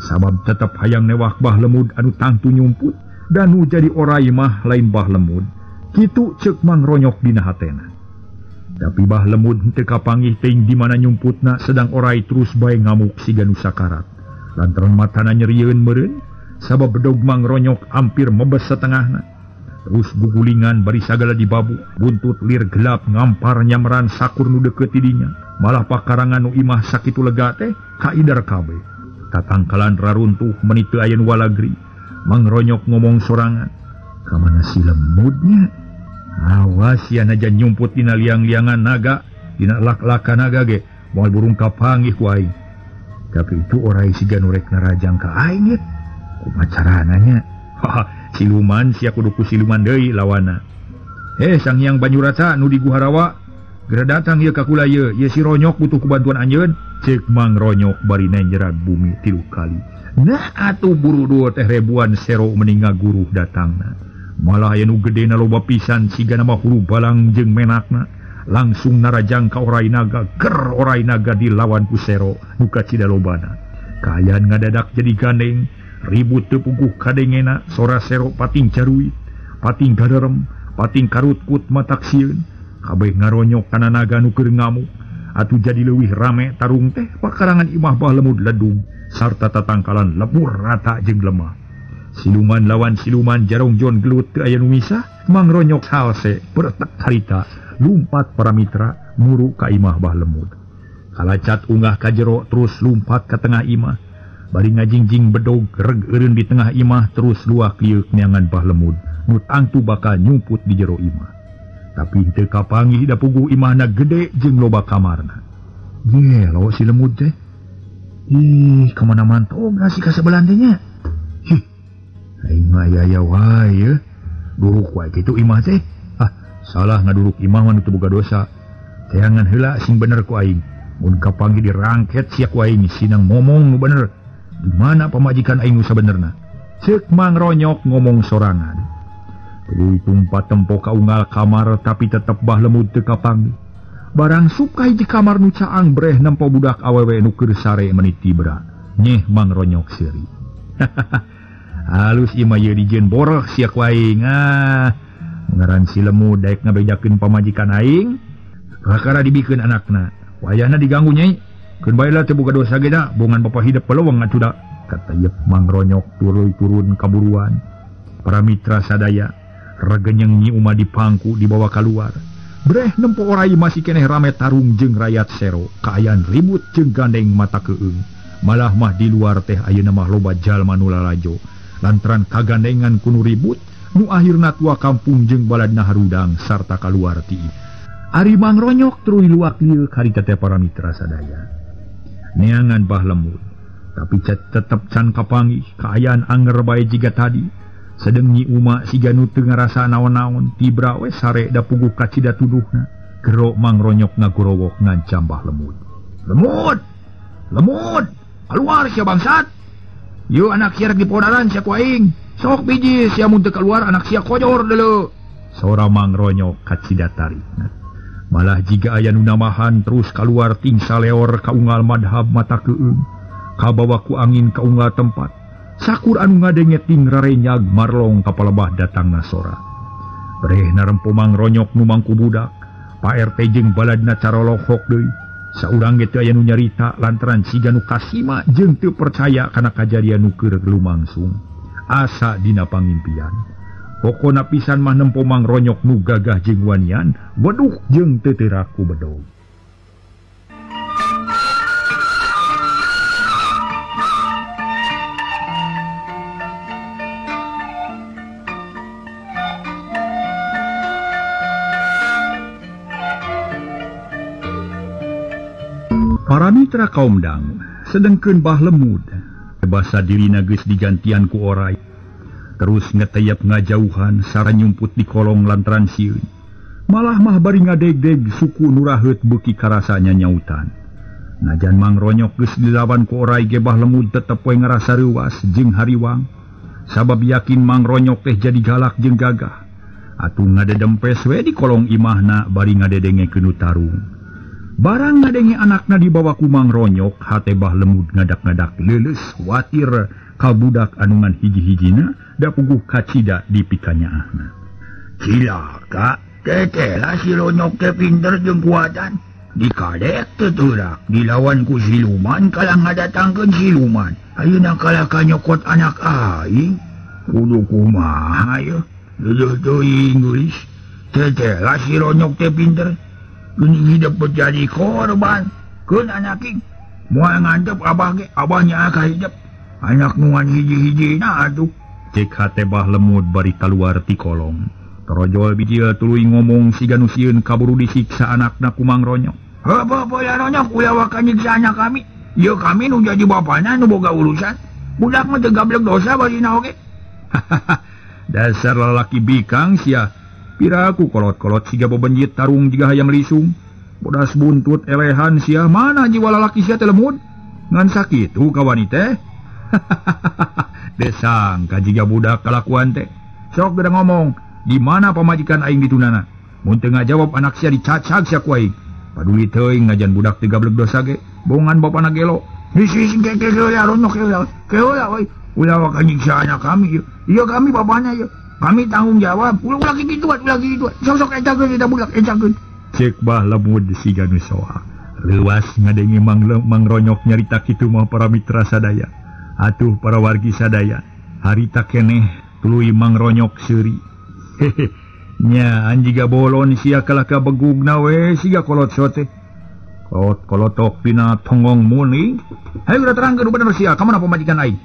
S1: Sabab tetep hayang newak Bah Lemud anu tangtu nyumput dan nu jadi orai mah lain Bah Lemud. Kitu ceuk Mang Ronyok dina hatena. Tapi Bah Lemud teu kapanggih teuing di mana nyumputna sedang orai terus bae ngamuk siga nu sakarat. Lantaran matana nyerieun meureun sabab bedog Mang Ronyok hampir mebes setengahna. Terus gugulingan bari sagala dibabu, buntut lir gelap ngampar nyamran sakur nu deukeut ti dinya.
S2: Malah pakarangan nu imah sakitu lega teh kaidar kabeh. Tatangkalan raruntuh meni teu aya nu walagri. Mangronyok ngomong sorangan. Ka mana si lemudnya? Awas ya najan nyumput dina liang-liangan naga, dina lak-lakan naga ge, moal burung kapanggih ku aing. Tapi itu orai siga nu rek narajang ka aing ye. Kumaha carana nya? Haha, siluman sia kudu ku siluman deui lawana. Sang Hyang Banyurata nu di Guharawa, geura datang ieu ka kula ieu, ieu si Ronyok butuh ku bantuan anjeun. Ceuk Mang Ronyok bari nenjerag bumi 3 kali. Nah atuh buru teh ribuan sero meni ngaguruh datangna. Malah aya nu gedena loba pisan siga nama hulu balang jeung menakna. Langsung narajang ka orai naga, ger orai naga dilawan ku sero nu kacida lobana. Kaayaan ngadadak jadi gandeng, ribut teu puguh kadengena, sora sero pating caruit, pating gaderem, pating karutkut matak sieun. Kabeh ngaronyok kana naga nu keur ngamuk. Atuh jadi leuwih rame tarung teh pakarangan imah Bah Lemud ledung sarta tatangkalan lebur rata jeung lemah. Siluman lawan siluman jarong jon gelut teu aya nu misah. Mangronyok salse beretek harita lumpat para mitra muru ka imah Bah Lemud. Kalacat unggah ka jero terus lumpat ka tengah imah. Bari ngajingjing bedog reg eureun di tengah imah terus luak lieuk neangan Bah Lemud nu tangtu bakal nyumput di jero imah. Tapi teu kapanggih da puguh imahna gede jeung loba kamarna. Gelo si Lemud teh. Ih, ka mana mantogna si kasebelan teh nya? Hih. Aing mah aya wae ye. Duruk wae kitu imah teh. Ah, salah ngaduruk imah mah nu teu boga dosa. Teangan heula sing bener ku aing. Mun kapanggih dirangket sia ku aing sinang ngomong nu bener. Di mana pamajikan aing nu sabenerna? Ceuk Mang Ronyok ngomong sorangan. Tuluy tumpat tempo ka unggal kamar tapi tetep Bah Lemud teu kapanggih. Barang suka hiji kamar nu caang breh nempo budak awewe nu keur sare meni tibra. Nyeh Mang Ronyok seuri. Halus imah ieu dijieun boreh sia ku aing. Ah, ngaran si Lemud daek ngabejakeun pamajikan aing, kakara dibikeun anakna. Wayahna diganggu nyai. Keun bae lah teu boga dosa ge da, bongan bapa hidep peleweng atuh da. Kata yep Mang Ronyok tuluy turun kaburuan. Para mitra sadaya regenyeng Nyi Uma dipangku dibawa keluar. Breh nempo orai masih keneh rame tarung jeung rayat sero. Kaayaan ribut jeung gandeng mata keung. Malah mah di luar teh ayeuna mah loba jalma nu lalajo. Lantaran kagandengan ku nu ribut, nu akhirna tua kampung jeung baladna harudang sarta kaluar ti. Ari Mang Ronyok tuluy luak lieu karita teh para mitra sadaya. Neangan Bah Lemud, tapi tetep can kapanggih kaayaan anger bae jiga tadi. Sedeng Nyi Uma siga nu teu ngarasa naon-naon, tibra we sare da puguh kacida tuduhna. Gero Mang Ronyok ngagorowok ngancam Bah Lemud. Lemud! Lemud! Keluar sia bangsat! Yeuh anak sia rek dipodaran sia ku aing. Sok biji sia mun teu keluar anak sia kojor deuleu. Sora Mang Ronyok kacida tarikna. Malah jiga aya nu namahan terus kaluar ting saleor ka unggal madhab mata keung. Kabawa ku angin ka unggal tempat. Sakur anu ngadenge ting rarenyag marlong ka palebah datangna sora. Breh narempo Mang Ronyok nu mangku budak. Pak RT jeung baladna carolohok deui. Saurang ge teu aya nu nyarita lantaran siga nu kasima jeung teu percaya kana kajadian nu keur lumangsung. Asa dina pangimpian. Pokona pisan mah nempo Mang Ronyok nu gagah jeung wanian, weduh jeung teu teraku bedog. Para mitra kaum dangu, sedengkeun Bah Lemud, basa dirina geus digantian ku orai. Terus ngeteyap ngajauhan sara nyumput di kolong lantaran sieun. Malah mah bari ngadegdeg suku nuraheut beuki karasa nyanyautan. Najan Mang Ronyok geus dilawan ku orai ge Bah Lemud tetep we ngarasa reuwas jeung hariwang. Sabab yakin Mang Ronyok teh jadi galak jeung gagah. Atuh ngadedempes we di kolong imahna bari ngadedengekeun nu tarung. Barang ngadenge anakna dibawa ku Mang Ronyok, hate Bah Lemud ngadak-ngadak leuleus kuatir ka budak anu ngan hiji-hijina da puguh kacida dipikanyaahna.
S3: Cilaka, teteh lah si Ronyok teh pinter jeung kuatan. Dikadek teu teurak, dilawan ku siluman kalah ngadatangkeun siluman. Ayeuna kalah ka nyokot anak aing. Kudu kumaha yeuh? Leuleus teuing geulis. Teteh lah si Ronyok teh pinter. Geuning hidup jadi korban. Keun anak ing. Moal ngantep abah ge, abahnya ka hidup. Anak nu ngan hiji-hijina atuh.
S1: Cek hate Bah Lemud bari kaluar ti kolong. Torojol bijil tuluy ngomong siga nu sieun kaburu disiksa anakna ku Mang Ronyok.
S3: Heuh ya Ronyok ulah waka nyiksa anak kami. Ieu kami nu jadi bapana nu boga urusan. Budak mah teu gablek dosa barina oge.
S1: Dasar lalaki bikang sia. Piraku kolot-kolot siga bebenjit tarung jiga hayam lisung. Bodas buntut elehan sia, mana jiwa lalaki sia teh lemud? Ngan sakitu kawani teh. Desang ka jiga budak kalakuan teh. Sok geura ngomong, di mana pamajikan aing ditunana? Mun teu ngajawab anak sia dicacag sia ku aing. Paduli teuing ngajan budak teu gablek dosa ge, bongan bapana gelo.
S3: Hisi ke ya Ronyok keula we. Ulah waka nyiksa anak kami ieu. Ieu kami bapana ieu. Kami tanggung jawab. Ulah kitu ulah kitu. Sok-sok ecakeun eta budak ecakeun.
S1: Cek Bah Lemud siga nu soa. Leuwas ngadenge Mang Ronyok nyarita kitu mah para mitra sadaya. Atuh para wargi sadaya, harita keneh tuluy Mang Ronyok seuri. Hehe. Nya anjiga bolon sia kalah ka begugna we siga kolot sote. Kolot kolotok pina tonggong muni. Hayu udah terangkeun bener sia, ka mana pamajikan aing?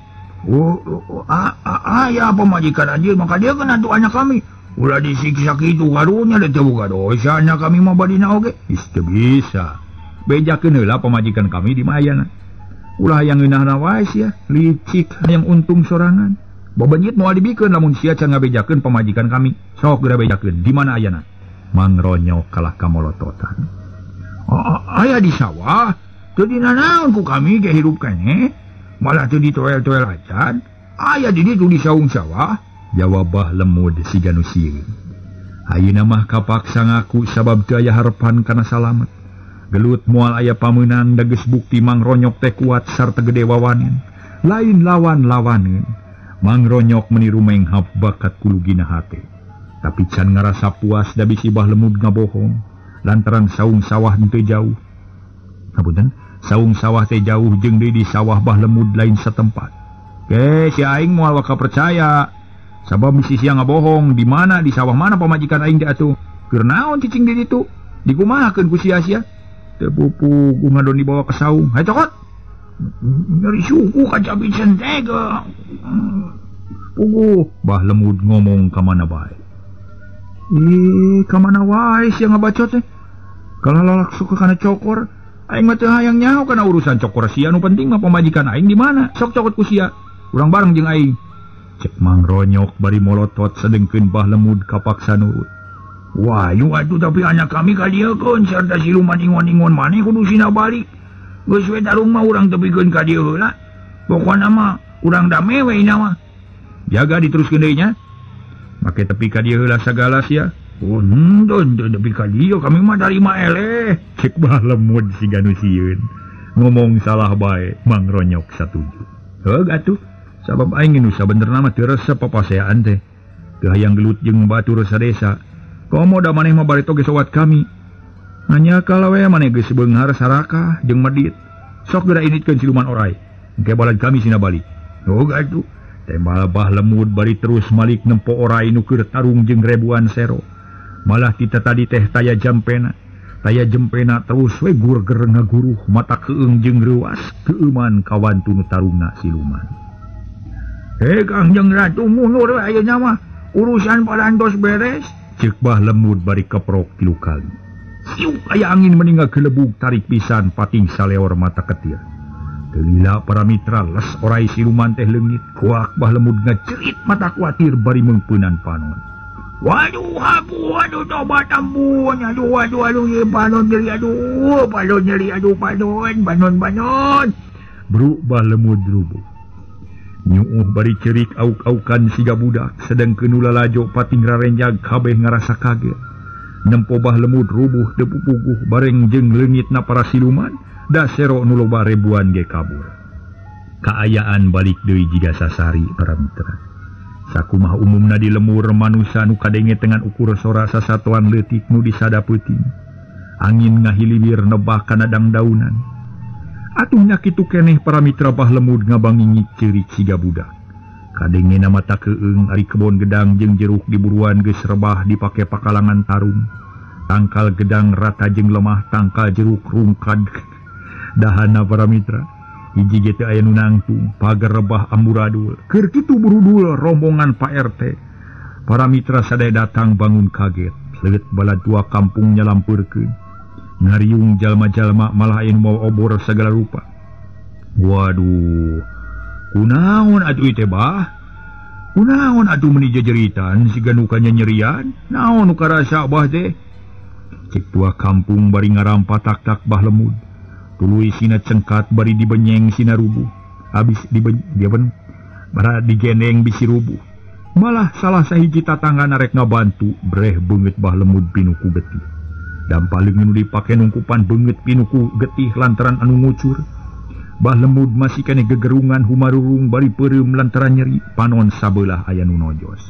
S3: Oh, aya pamajikan anjeun maka dia kan atuh anak kami. Ulah disiksa kitu karunya teu boga dosa anak kami mah badina oge.
S1: Ih teu bisa. Bejakeun heula pamajikan kami di mayana. Ulah hayang ngeunahna wae sia, licik hayang untung sorangan. Bebenyit moal dibikeun lamun sia can ngabejakeun pamajikan kami. Sok geura bejakeun di mana ayana? Mang Ronyok kalah kamolototan.
S3: Aya di sawah, teu dinanaon ku kami ge hirup keneh. Malah teu ditoel-toel acan. Aya di ditu di saung sawah.
S1: Jawab Bah Lemud siga nu sieun. Ayeuna mah kapaksa ngaku sabab teu aya harepan kana salamet. Gelut moal aya pamenang da geus bukti Mang Ronyok teh kuat sarta gede wawaneun. Lain lawan-lawaneun. Mang Ronyok meni rumenghap bakat kulugina hate. Tapi can ngarasa puas da bisi Bah Lemud ngabohong lantaran saung sawah henteu jauh. Hapunten, saung sawah teh jauh jeung deui di sawah Bah Lemud lain satempat. Ke si aing moal waka percaya. Sabab bisi sia ngabohong, di mana di sawah mana pamajikan aing teh atuh? Keur naon cicing di ditu? Dikumahakeun ku sia-sia? Teu pupu ngadon dibawa ke saung. Hayu cokot.
S3: Nyeri suku kacapi teh ge.
S1: Puguh Bah Lemud ngomong ka mana bae. Ih, ka mana wae sia ngabacot teh? Kalau lalak suka kana cokor, aing mah teu hayang nyaho kana urusan cokor sia, nu penting mah pamajikan aing di mana? Sok cokot ku sia. Urang bareng jeung aing. Cek Mang Ronyok bari molotot sedengkeun Bah Lemud kapaksa nurut.
S3: Wah, yu atuh tapi anak kami kadieukeun sarta siluman ingon-ingon maneh kudu sina balik. Geus we tarung mah urang tepikeun ka dieu heula. Pokona mah urang dame we ina mah.
S1: Jaga diteruskeun deui nya. Make tepi ka dieu heula sagala sia.
S3: Oh, henteu tepi ka dieu kami mah tarima eleh.
S1: Cek Bah Lemud siga nu sieun. Ngomong salah bae, Mang Ronyok satuju. Heug atuh. Sabab aing nu sabenerna mah teu resep papaseaan teh. Teu hayang gelut jeung batur sadesa. Komo da maneh mah bareto geus sowat kami. Hanya kalau we maneh geus beunghar sarakah jeung medit. Sok geura initkeun siluman orai. Engke balad kami sina balik.
S3: Heug atuh.
S1: Tembal Bah Lemud bari terus malik nempo orai nu keur tarung jeung ribuan sero. Malah kita tadi teh taya jampena. Taya jempena terus we gurger ngaguruh mata keung jeung reuas keuman kawantu nu tarungna siluman.
S3: Hei Kangjeng Ratu mundur we ayeuna mah urusan parantos beres.
S1: Cek Bah Lemud bari keprok 3 kali. Siuk aya angin meninggal gelebug tarik pisan pating saleor mata ketir. Teu lila para mitra les orai siluman teh leungit kuak Bah Lemud ngacerit mata kuatir bari meungpeunan panon.
S3: Waduh hapu aduh tobat ampun aduh aduh aduh ye panon nyeri aduh panon nyeri aduh panon panon panon.
S1: Bruk Bah Lemud rubuh. Nyuuh bari cerik auk-aukan siga budak sedengkeun nu lalajo pating rarenjag kabeh ngarasa kaget. Nempo Bah Lemud rubuh teu pupuguh bareng jeung leungitna para siluman da sero nu loba ribuan ge kabur. Kaayaan balik deui jiga sasari para mitra. Sakumaha umumna di lemur manusa nu kadenge tengan ukur sora sasatoan leutik nu disada peuting. Angin ngahiliwir nebah kana dangdaunan. Atuh nya kitu keneh para mitra Bah Lemud ngabangingi ceurik siga budak. Kadenge na mata keung ari kebon gedang jeung jeruk diburuan geus rebah dipake pakalangan tarung. Tangkal gedang rata jeung lemah, tangkal jeruk rungkad dahana para mitra. Hiji ge teu aya nu nangtung, pagar rebah amburadul. Keur kitu burudul rombongan Pak RT. Para mitra sadaya datang bangun kaget. Leut bala tua kampung nyalampeurkeun. Ngariung jalma-jalma malah aya nu mawa obor sagala rupa. Waduh, kunaon atuh ieu teh bah? Kunaon atuh meuni jejeritan siga nu kanyanyerian? Naon nu karasa bah teh? Cek tua kampung bari ngarampa tak-tak Bah Lemud. Tuluy sina cengkat bari dibenyeng sina rubuh. Habis bara digendeng bisi rubuh. Malah salah sahiji tatangga narek ngabantu breh beungeut Bah Lemud pinuku getih. Dampal leungeun dipake nungkupan beungeut pinuku getih lantaran anu ngucur. Bah Lemud masih keneh gegerungan humarurung bari peureum lantaran nyeri, panon sabelah aya nu nojos.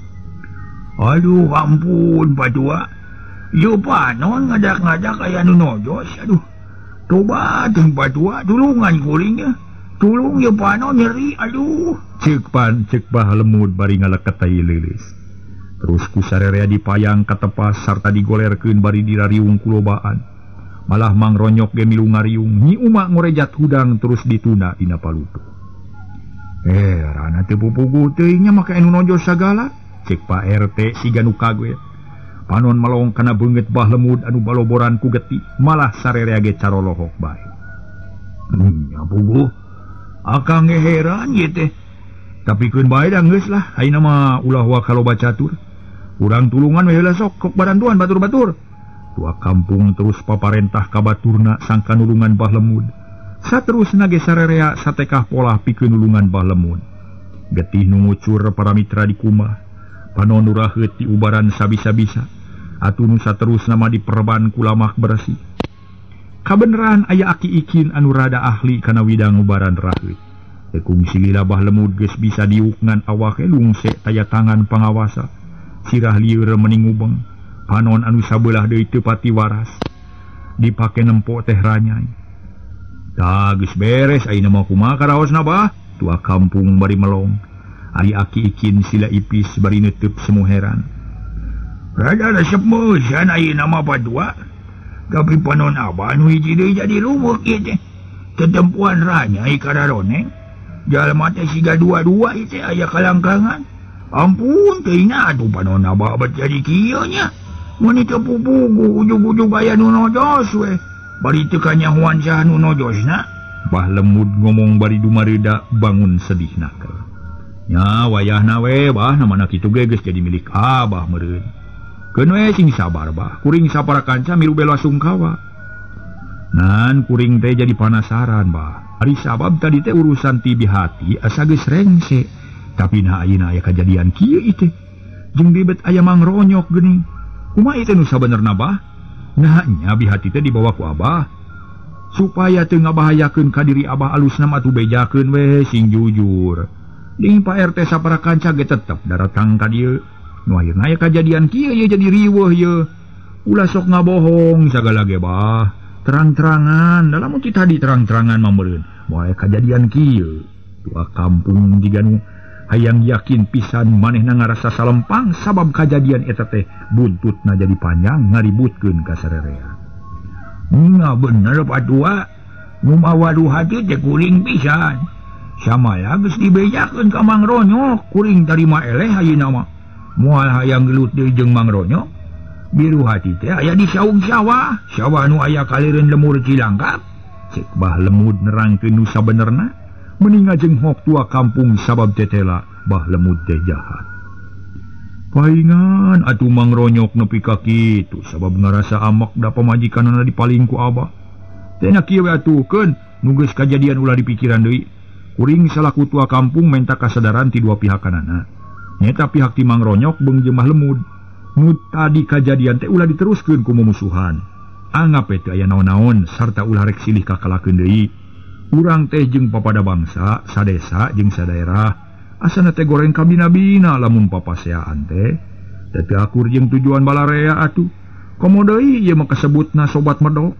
S3: Aduh ampun Patua. Yo panon ngadak-ngadak aya nu nojos, aduh. Tobat jeung Patua tulungan kuringnya. Tulung yo panon nyeri, aduh.
S1: Ceuk pan ceuk Bah Lemud bari ngaleket tai leuleus. Terus ku sarerea dipayang katepas sarta digolerkeun bari dirariung kulobaan. Malah Mang Ronyok ge milu ngariung, Nyi Uma ngorejat hudang terus dituna dina palutuh. Rana teu pupuguh teuing nya make anu nojos sagala. Ceuk Pak RT siga nu kaget. Panon melong kana beungeut Bah Lemud anu baloboran ku getih, malah sarerea ge carolohok bae.
S3: Nya puguh, akang ge heran ieu teh.
S1: Tapi keun bae da geus lah, ayeuna mah ulah wa kaloba catur. Urang tulungan we heula sok kok barantuan batur-batur. Tua kampung terus paparentah ka baturna sangka nulungan Bah Lemud. Saterusna ge sarerea satekah polah pikeun nulungan Bah Lemud. Getih nu ngucur para mitra di kumah. Panon nu raheut di ubaran sabisa-bisa. Atuh nu saterusna mah diperban ku lamak bersih. Kabeneran aya aki ikin anu rada ahli kana widang ubaran raheut. Teu kungsi lila Bah Lemud geus bisa diuk ngan awake lungse taya tangan pangawasa. Sirah lieur meni ngubeng. Panon anu sabelah deui teu pati waras. Dipake nempo teh ranyai. Tah geus beres ayeuna mah kumaha karaosna bah? Tua kampung bari melong. Ari aki ikin sila ipis bari neuteub semu heran.
S3: Rada resep meusan ayeuna mah Patua. Tapi panon abah nu hiji deui jadi lumuk ieu teh. Tetempuan ranyai kararoneng. Jalma teh siga dua-dua ieu teh aya kalangkangan. Ampun teuing atuh panon abah bet jadi kieu nya. Mun teu pupuguh ujug-ujug aya nu nojos we. Bari teu kanyahoan saha nu nojosna.
S1: Bah Lemud ngomong bari dumareuda bangun sedih naker. Nya wayahna we bah namana kitu ge geus jadi milik abah meureun. Keun we sing sabar bah, kuring sapara kanca milu bela sungkawa. Nan kuring teh jadi panasaran bah. Ari sabab tadi teh urusan ti bihati asa geus rengse. Tapi nah ayeuna aya kajadian kieu ieu teh. Jeung bibet aya Mang Ronyok geuning. Kumaha ieu teh nu sabenerna bah? Nah nya bihati teh dibawa ku abah supaya teu ngabahayakeun ka diri abah alusna mah atuh bejakeun we sing jujur. Ding Pak RT sapara kanca ge tetep daratang ka dieu. Nu akhirna aya kajadian kieu ye jadi riweuh ye. Ulah sok ngabohong sagala ge bah. Terang-terangan, dalam ti tadi terang-terangan mah meureun. Moal aya kajadian kieu. Tua kampung jiga nu hayang yakin pisan manehna ngarasa salempang sabab kajadian eta teh buntutna jadi panjang ngaributkeun ka sarerea.
S3: Nya bener Patua, nu mawa hati teh kuring pisan. Samaya geus dibejakeun ka Mang Ronyok, kuring tarima eleh ayeuna mah. Moal hayang gelut deui jeung Mang Ronyok. Biru hati teh aya di saung sawah, sawah nu aya kalireun lemur Cilangkap.
S1: Cek Bah Lemud nerangkeun nu sabenerna, meni ngajenghok tua kampung sabab tetela Bah Lemud teh jahat. Paingan atuh Mang Ronyok nepi ka kitu sabab ngarasa amak da pamajikanana dipaling ku abah. Teh na kieu we atuh keun nu geus kajadian ulah dipikiran deui. Kuring salaku tua kampung menta kasadaran ti dua pihakanana. Nyata pihak ti Mang Ronyok beung jeung Bah Lemud. Nu tadi kajadian teh ulah diteruskeun ku mumusuhan. Anggap we teu aya naon-naon sarta ulah rek silih kakalakeun deui. Urang teh jeung papada bangsa, sadesa jeung sadaerah. Asana teh goreng kabina-bina lamun papaseaan teh. Teu akur jeung tujuan balarea atuh. Komo deui ieu mah kasebutna sobat medok.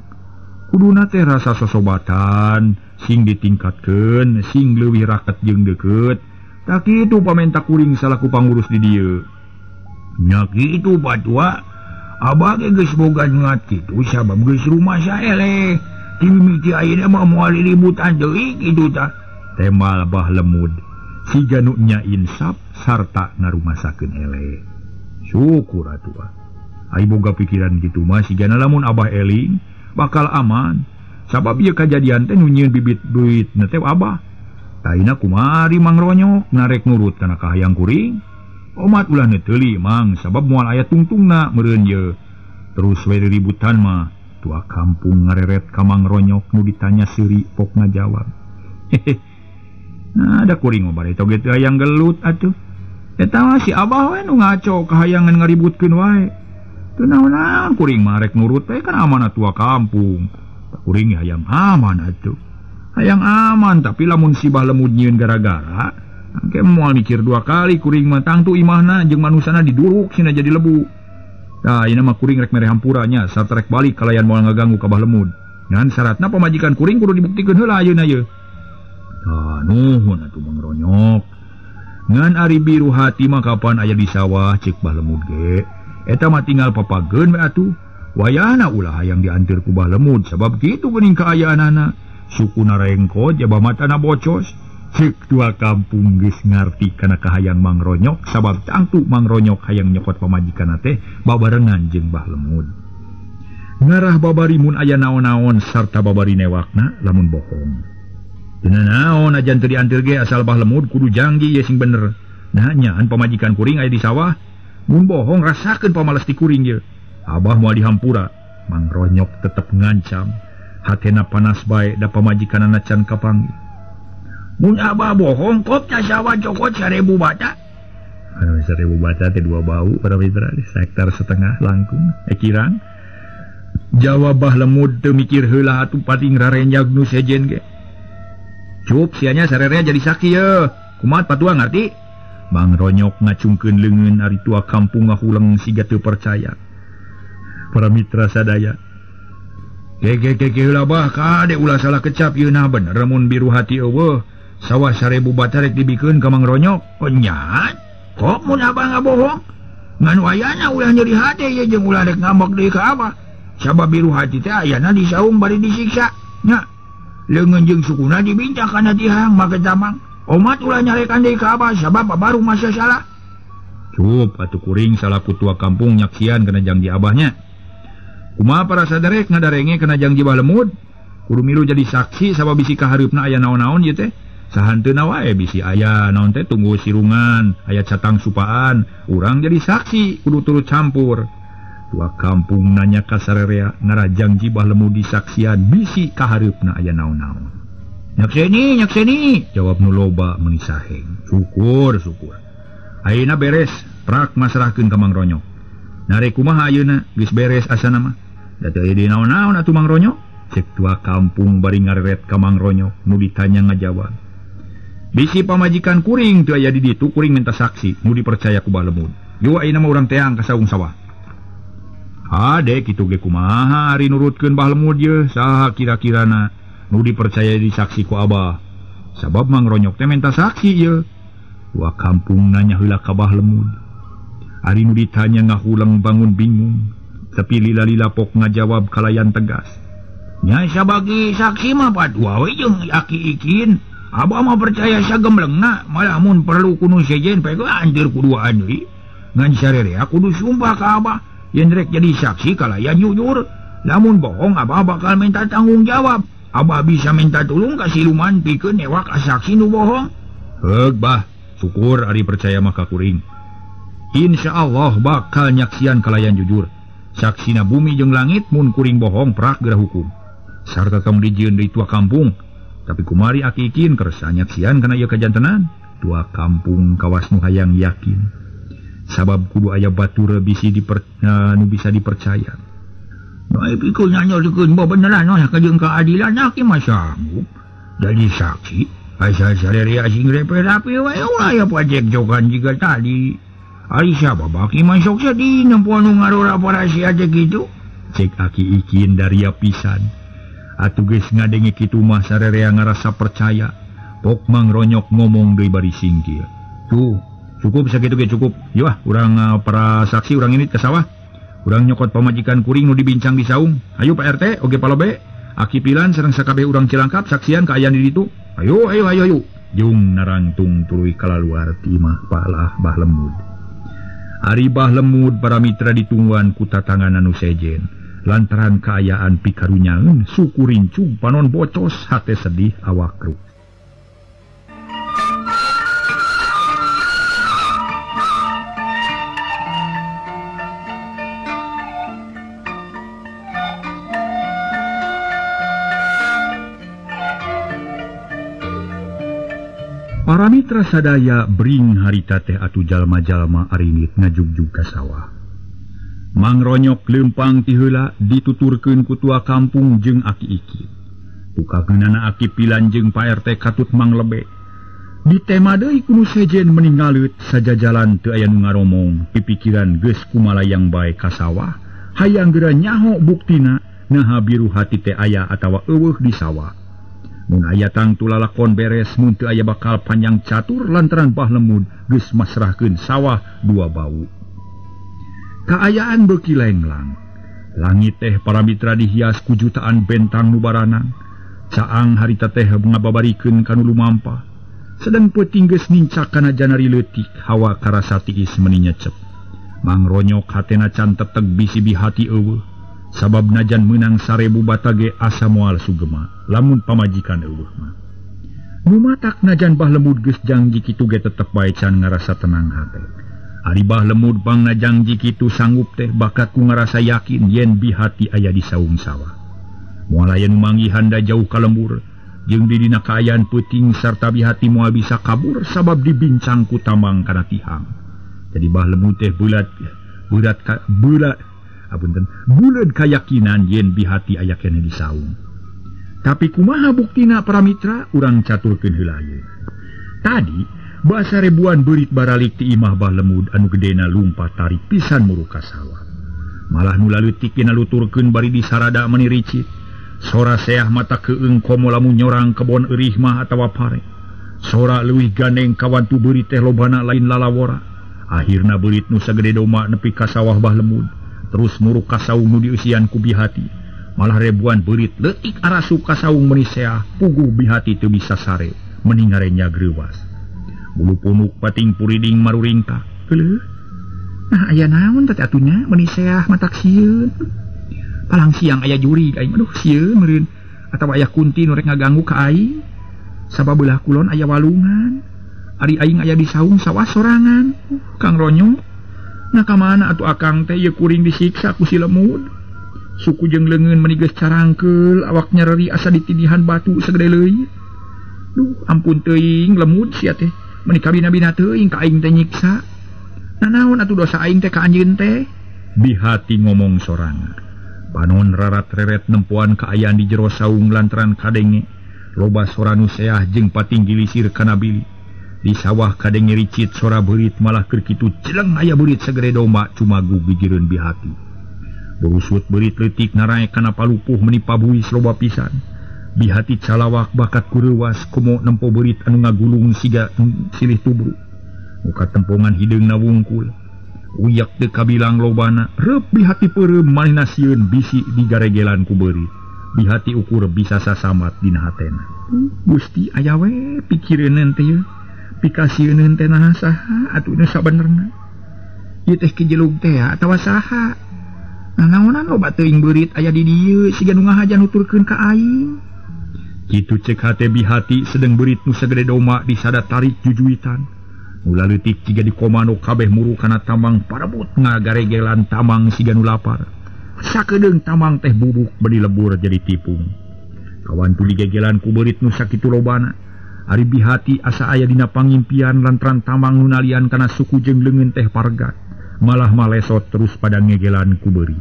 S1: Kuduna teh rasa sosobatan sing ditingkatkeun, sing leuwih raket jeung deukeut. Tak kitu pamenta kuring salaku pangurus di dieu.
S3: Nya kitu Patua, Abah ge geus boga niat kitu sabab geus rumasa eleh. Ti mimiti ayeuna mah moal riributan deui kitu tah.
S1: Temal Bah Lemud siga nu nya insaf sarta ngarumasakeun eleh. Syukur atuh. Ai boga pikiran kitu mah sigana lamun Abah eling bakal aman. Sabab ieu kajadian teh nu nyieun bibit duit na teh Abah. Taina kumari Mang Ronyok narek nurut kana kahayang kuring. Omat ulah neteuli Mang sabab moal aya tungtungna meureun ye. Terus we riributan mah tua kampung ngareret ka Mang Ronyok nu ditanya seuri pok ngajawab. Hehe. Nah da kuring mah bari toge teu hayang gelut atuh. Eta mah si Abah we nu ngaco kahayangan ngaributkeun wae. Teu naon-naon kuring mah rek nurut we kan amanah tua kampung. Kuring hayang aman atuh. Hayang aman tapi lamun si Bah Lemud nyieun gara-gara engke moal mikir dua kali kuring mah tangtu imahna jeung manusana diduruk sina jadi lebu. Tah ayeuna mah kuring rek mere hampura nya sarta rek balik kalayan moal ngaganggu ka Bah Lemud. Ngan syaratna pamajikan kuring kudu dibuktikeun heula ayeuna ye. Tah nuhun atuh Mang Ronyok. Ngan ari biru hati mah kapan aya di sawah ceuk Bah Lemud ge. Eta mah tinggal papageun we atuh. Wayahna ulah hayang dianteur ku Bah Lemud sabab kitu geuning kaayaanana. Sukuna rengko jaba matana bocos. Ceuk tua kampung geus ngarti kana kahayang Mang Ronyok sabab tangtu Mang Ronyok hayang nyokot pamajikanna teh babarengan jeung Bah Lemud. Ngarah babari mun aya naon-naon sarta babari newakna lamun bohong. Teu naon ajan teu dianteur ge asal Bah Lemud kudu janggi ye sing bener. Nah nyaan pamajikan kuring aya di sawah mun bohong rasakeun pamales ti kuring ye. Abah moal dihampura. Mang Ronyok tetep ngancam. Hatena panas bae da pamajikanana can kapanggih.
S3: Mun abah bohong kop ca sawah cokot 1000 bata.
S1: Anu 1000 bata teh dua bau para mitra hektar setengah langkung kirang. Jawab Bah Lemud teu mikir heula atuh pating rarenjag nu sejen ge. Cup sianya sarerea jadi saksi ye. Kumaha patua ngarti? Mang Ronyok ngacungkeun leungeun ari tua kampung ngahuleng siga teu percaya. Para mitra sadaya.
S3: Ge heula bah kade ulah salah kecap yeuna bener mun biru hati eueuh. Sawah 1000 bata rek dibikeun ka Mang Ronyok. Oh nya, kok mun abah ngabohong? Ngan wayana ulah nyeri hate ye jeung ulah rek ngambek deui ka abah. Sabab biru hati teh ayana disaung bari disiksa. Nya, leungeun jeung sukuna dibincang kana tihang make tamang. Omat ulah nyarekan deui ka abah sabab abah rumasa salah.
S1: Cup atuh kuring salaku tua kampung nyaksian kana jangji abahnya. Kumaha para saderek ngadarenge kana jangji Bah Lemud? Kudu milu jadi saksi sabab bisi kahareupna aya naon-naon ieu teh. Sahanteuna wae bisi aya naon teh tunggu sirungan, aya catang supaan, urang jadi saksi kudu turut campur. Tua kampung nanya ka sarerea ngarajang Bah Lemud disaksian bisi kahareupna aya naon-naon. Nyakseni, jawab nu loba meuni saheng. Syukur, syukur. Ayeuna beres, prak masrahkeun ka Mang Ronyok. Narek kumaha ayeuna geus beres asana mah. Da teu aya naon-naon atuh Mang Ronyok. Cek tua kampung bari ngareret ka Mang Ronyok nu ditanya ngajawab. Bisi pamajikan kuring teu aya di ditu kuring minta saksi nu dipercaya ku Bah Lemud. Yo ayeuna mah urang teang ka saung sawah. Hade kitu ge kumaha ari nurutkeun Bah Lemud ye saha kira-kirana nu dipercaya di saksi ku Abah. Sabab Mang Ronyok teh minta saksi ye. Tua kampung nanya heula ka Bah Lemud. Ari nu ditanya ngahuleng bangun bingung. Tapi lila-lila pok ngajawab kalayan tegas.
S3: Nya sabagi saksi mah padua we jeung aki ikin. Abah mah percaya sagemlengna malah mun perlu kudu sejen pe anjir kuduaan deui. Ngan sarerea kudu sumpah ka abah yen rek jadi saksi kalayan jujur. Lamun bohong abah bakal minta tanggung jawab. Abah bisa minta tulung ka siluman pikeun newak ka saksi nu bohong.
S1: Heug bah, syukur ari percaya mah ka kuring. Insyaallah bakal nyaksian kalayan jujur. Saksina bumi jeung langit mun kuring bohong prak geura hukum. Sarta tong dijieun deui tua kampung. Tapi kumari aki ikin kersa nyaksian kana ieu kajantenan. Tua kampung kawas nu hayang yakin. Sabab kudu aya batur bisi nu bisa dipercaya.
S3: Nu ai pikeun nyanyorkeun bebeneran nah ka jeung keadilan aki mah sanggup. Jadi saksi asal sarerea sing repe-rapi wae ulah aya pajekjokan jiga tadi. Ari sabab aki mah sok sedih nempo nu ngarora para sia teh kitu.
S1: Cek aki ikin daria pisan. Atuh geus ngadenge kitu mah sarerea ngarasa percaya. Pok Mang Ronyok ngomong deui bari singkir. Tuh, cukup sakitu ge cukup. Yo ah, urang para saksi urang ini ke sawah. Urang nyokot pamajikan kuring nu dibincang di saung. Ayo Pak RT, oge palobe. Aki Pilan sareng sakabeh urang Cilangkap saksian kaayaan di ditu. Ayo ayo ayo ayo. Jung narangtung tuluy kalaluar ti imah Palah Bah Lemud. Ari Bah Lemud para mitra ditungguan ku tatangan anu sejen. Lantaran kaayaan pikarunyaeun suku rincung panon bocos hate sedih awak ruk. Para mitra sadaya bring harita teh atuh jalma-jalma arinit ngajugjug ka sawah. Mangronyok leumpang ti heula dituturkeun ku tua kampung jeung aki iki. Tukageunana Aki Pilan jeung Pak RT katut Mang Lebe. Ditema deui ku nu sejen meninggaleut sajajalan teu aya nu ngaromong, pipikiran geus kumalayang bae ka sawah, hayang geura nyaho buktina naha biru hati teh aya atawa eueuh di sawah. Mun aya tangtu lalakon beres, mun teu aya bakal panjang catur lantaran Bah Lemud geus masrahkeun sawah dua bau. Kaayaan beuki lenglang. Langit teh para mitra dihias ku jutaan bentang nu baranang. Caang harita teh ngababarikeun ka nu lumampah. Sedang peuting geus nincak kana janari leutik, hawa karasa tiis meuni nyecep. Mangronyok hatena can teteg bisi bihati eueuh. Sabab najan meunang 1000 bata ge asa moal sugema lamun pamajikan eueuh mah. Nu matak najan Bah Lemud geus jangji kitu ge tetep bae can ngarasa tenang hate. Ari Bah Lemud pangna jangji kitu sanggup teh bakat ku ngarasa yakin yen bihati aya di saung sawah. Moal aya nu manggihan da jauh ka lembur jeung di dina kaayaan peuting sarta bihati moal bisa kabur sabab dibincang ku tamang kana tihang. Jadi Bah Lemud teh bulat bulat bulat apunten buleud kayakinan yen bihati aya keneh di saung. Tapi kumaha buktina para mitra urang caturkeun heula ieu. Tadi basa ribuan beurit baralik ti imah Bah Lemud anu gedena lumpat tarik pisan muruk ka sawah. Malah nu laleutik dina luturkeun bari disarada meuni ricit. Sora seah mata keung komo lamun nyorang kebon eurih mah atawa pare. Sora leuwih gandeng kawantu beurit teh lobana lain lalawora. Akhirna beurit nu sagede doma nepi ka sawah Bah Lemud. Terus muruk ka saung nu dieusian ku bihati. Malah ribuan beurit leutik arasup ka saung meuni seah puguh bihati teu bisa sare meuni ngarenya greuwas. Bulu punuk pating puriding maruringkak. Geuleuh. Nah aya naon teh atunya meuni seah matak sieun. Palang siang aya jurig aing aduh sieun meureun atawa aya kunti nu rek ngaganggu ka aing. Sababelah kulon aya walungan. Ari aing aya di saung sawah sorangan. Kang Ronyo. Nah ka mana atuh akang teh ieu kuring disiksa ku si Lemud. Suku jeung leungeun meuni geus carangkeul awak nyereri asa ditindihan batu sagede leuit. Duh ampun teuing Lemud sia teh meuni kabina-bina teuing ka aing teh nyiksa. Nanaon atuh dosa aing teh ka anjeun teh? Bihati ngomong sorangan. Panon rarat-reret nempoan kaayaan di jero saung lantaran kadenge. Loba sora nu seah jeung pating gilisir kana bilik. Di sawah kadenge ricit sora beurit malah keur kitu jeleng aya beurit sagede domba cumagu gigireun bihati. Burusut beurit leutik naraek kana palupuh meuni pabuis loba pisan. Bihati calawak bakat kureuwas komo nempo beurit anu ngagulung siga silih tubruk. Muka tempongan hideungna wungkul. Uyak teu kabilang lobana, reup bihati peureum manehna sieun bisi digaregelan ku beurit. Bihati ukur bisa sasamat dina hatena. Gusti aya we pikireuneun teh yeuh. Pikasieun teh naha saha atuh nu sabenerna. Ieu teh kijelug teh atawa saha? Nah naonan loba teuing beurit aya di dieu siga nu ngahaja nuturkeun ka aing. Kitu cek hate bihati sedeng beurit nu sagede doma disada tarik jujuitan. Mula leutik jiga dikomando kabeh muru kana tambang parebut ngagaregelan tamang siga nu lapar. Sakedeung tamang teh bubuk beli lebur jadi tipung. Kawan tuli gegelan ku beurit nu sakitu lobana. Ari bihati asa aya dina pangimpian lantaran tamang nu nalian kana suku jeung leungeun teh pargat. Malah malesot terus pada ngegelan ku beurit.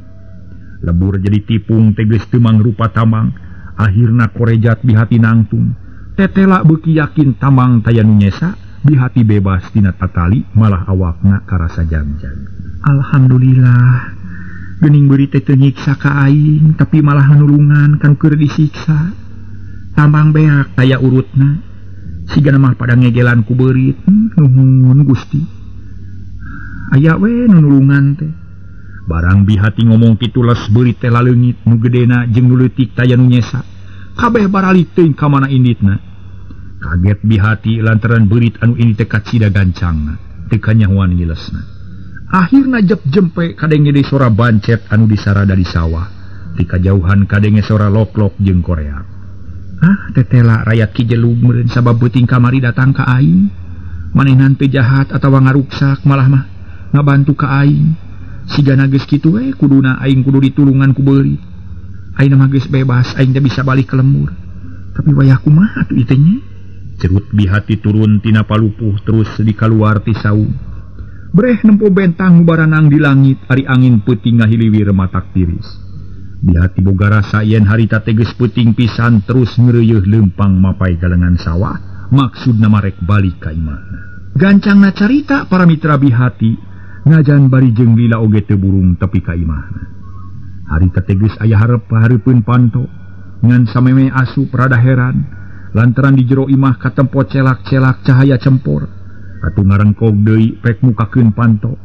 S1: Lebur jadi tipung teh geus teu mangrupa tamang. Akhirna korejat bihati nangtung. Tetela beuki yakin tamang taya nu nyesa. Bihati bebas tina tatali malah awakna karasa jangjang. Alhamdulillah geuning beurit teh teu nyiksa ka aing tapi malah nulungan kan keur disiksa. Tambang beak taya urutna. Sigana mah pada ngegelan ku beurit. Nuhun Gusti. Aya we nu nulungan teh. Barang Bihati ngomong kitu les beurit teh laleungit nu gedena jeung nu leutik taya nu nyesa. Kabeh baralik teuing ka mana inditna. Kaget Bihati lantaran beurit anu ini teh kacida gancangna, teu kanyahoan ngilesna. Akhirna jep jempe kadenge deui sora bancet anu disarada di sawah. Ti kajauhan kadenge sora lok-lok jeung korea. Ah, tetela rayat Ki Jelug meureun sabab beuting kamari datang ka aing. Manehna teu jahat atawa ngaruksak malah mah ngabantu ka aing. Sigana geus kitu we kuduna aing kudu ditulungan ku beurit. Aing mah geus bebas, aing teh bisa balik ke lembur. Tapi wayah kumaha atuh ieu teh nya? Cerut Bihati turun tina palupuh terus dikaluar ti saung. Breh nempo bentang baranang di langit ari angin peuting ngahiliwir matak tiris. Bihati boga rasa yen harita teh geus peuting pisan terus ngreuyeuh leumpang mapai galengan sawah, maksudna marek balik ka imahna. Gancangna carita para mitra Bihati ngajan bari jeung lila oge teu burung tepi ka imahna. Harita teh geus aya hareup-hareupeun panto, ngan sameme asup rada heran lantaran di jero imah katempo celak-celak cahaya cempor. Atuh ngarengkog deui rek mukakeun panto.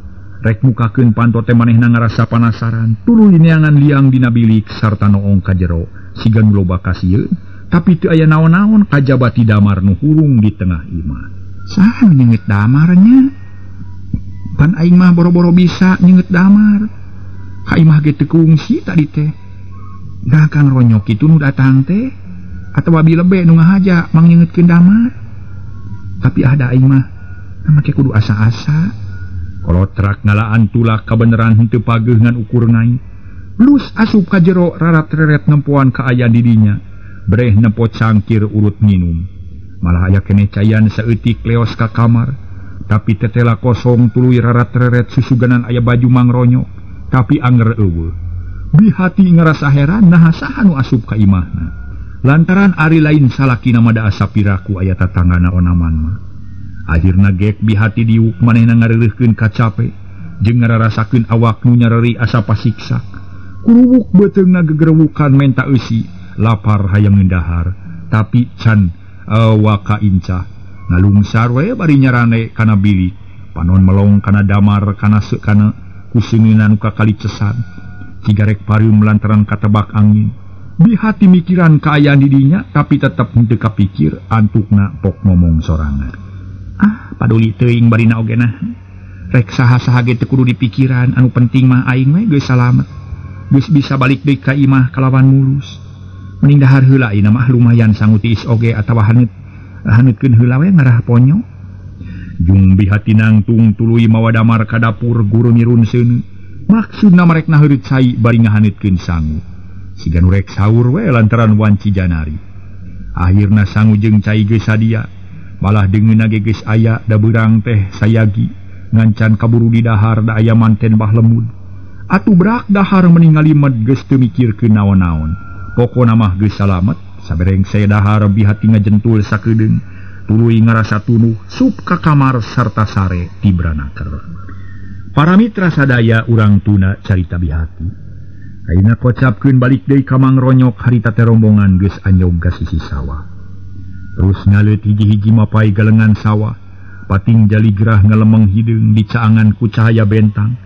S1: Rek mukakeun panto teh manehna ngarasa panasaran, tuluy neangan liang dina bilik sarta noong ka jero siga nu loba kasieun, tapi teu aya naon-naon kajaba ti damar nu hurung di tengah imah. Saha nu nyeungeut damarnya? Pan aing mah boro-boro bisa nyeungeut damar. Ka imah ge teu kungsi tadi teh. Dah Kang Ronyok kitu nu datang teh atawa bilebe nu ngahaja mang nyeungeutkeun damar. Tapi ada aing mah make kudu asa-asa. Kolotrak ngalaan tulak kabeneran henteu pageuh ngan ukur ngai. Lus asup ka jero rarat-reret nempoan kaayaan di dinya. Breh nempo cangkir urut minum. Malah aya keneh cayan saeutik leos ka kamar. Tapi tetela kosong tuluy rarat-reret susuganan aya baju Mang Ronyok, tapi anger eueuh. Bihati ngarasa heran naha saha nu asup ka imahna. Lantaran ari lain salakina mah da asa piraku aya tatanggana onaman mah. Akhirna gek Bihati diuk manehna ngareureurkeun kacape jeung ngararasakeun awak nu nyareri asa pasiksa. Kuruwuk beuteungna gegerewukan menta eusi, lapar hayang ngendahar, tapi can waka incah. Ngalungsar we bari nyarane kana bilik, panon melong kana damar kana kana kuseungeuna nu kakali cesan. Cigarek pareum lantaran katebak angin. Bihati mikiran kaayaan di dinya tapi tetep henteu kapikir antukna pok ngomong sorangan. Ah, paduli teuing barina oge nah. Rek saha-saha ge teu kudu dipikiran, anu penting mah aing we geus salamet. Geus bisa balik deui ka imah kalawan mulus. Mending dahar heula ayeuna mah lumayan sangu tiis oge atawa haneutkeun heula we ngarah ponyo. Jung Bihati nangtung tuluy mawa damar ka dapur guru mirun seuneu. Maksudna marekna heureut cai bari ngahaneutkeun sangu. Siga nu rek sahur we lantaran wanci janari. Akhirna sangu jeung cai geus sadia. Malah deungeunna ge geus aya da beurang teh sayagi ngancan kaburu di dahar da aya manten Bah Lemud. Atuh brak dahar meningali med geus teu mikirkeun naon-naon. Pokona mah geus salamet, sabereng saya dahar Bihati ngajentul sakedeung, tuluy ngarasa tunuh sup ka kamar sarta sare tibranaker. Para mitra sadaya urang tuna carita Bihati. Ayeuna kocapkeun balik deui ka Mang Ronyok harita teh rombongan geus anyog ka sisi sawah. Terus ngaleut hiji-hiji mapai galengan sawah, pating jaligrah ngalemeng hideung dicaangan ku cahaya bentang.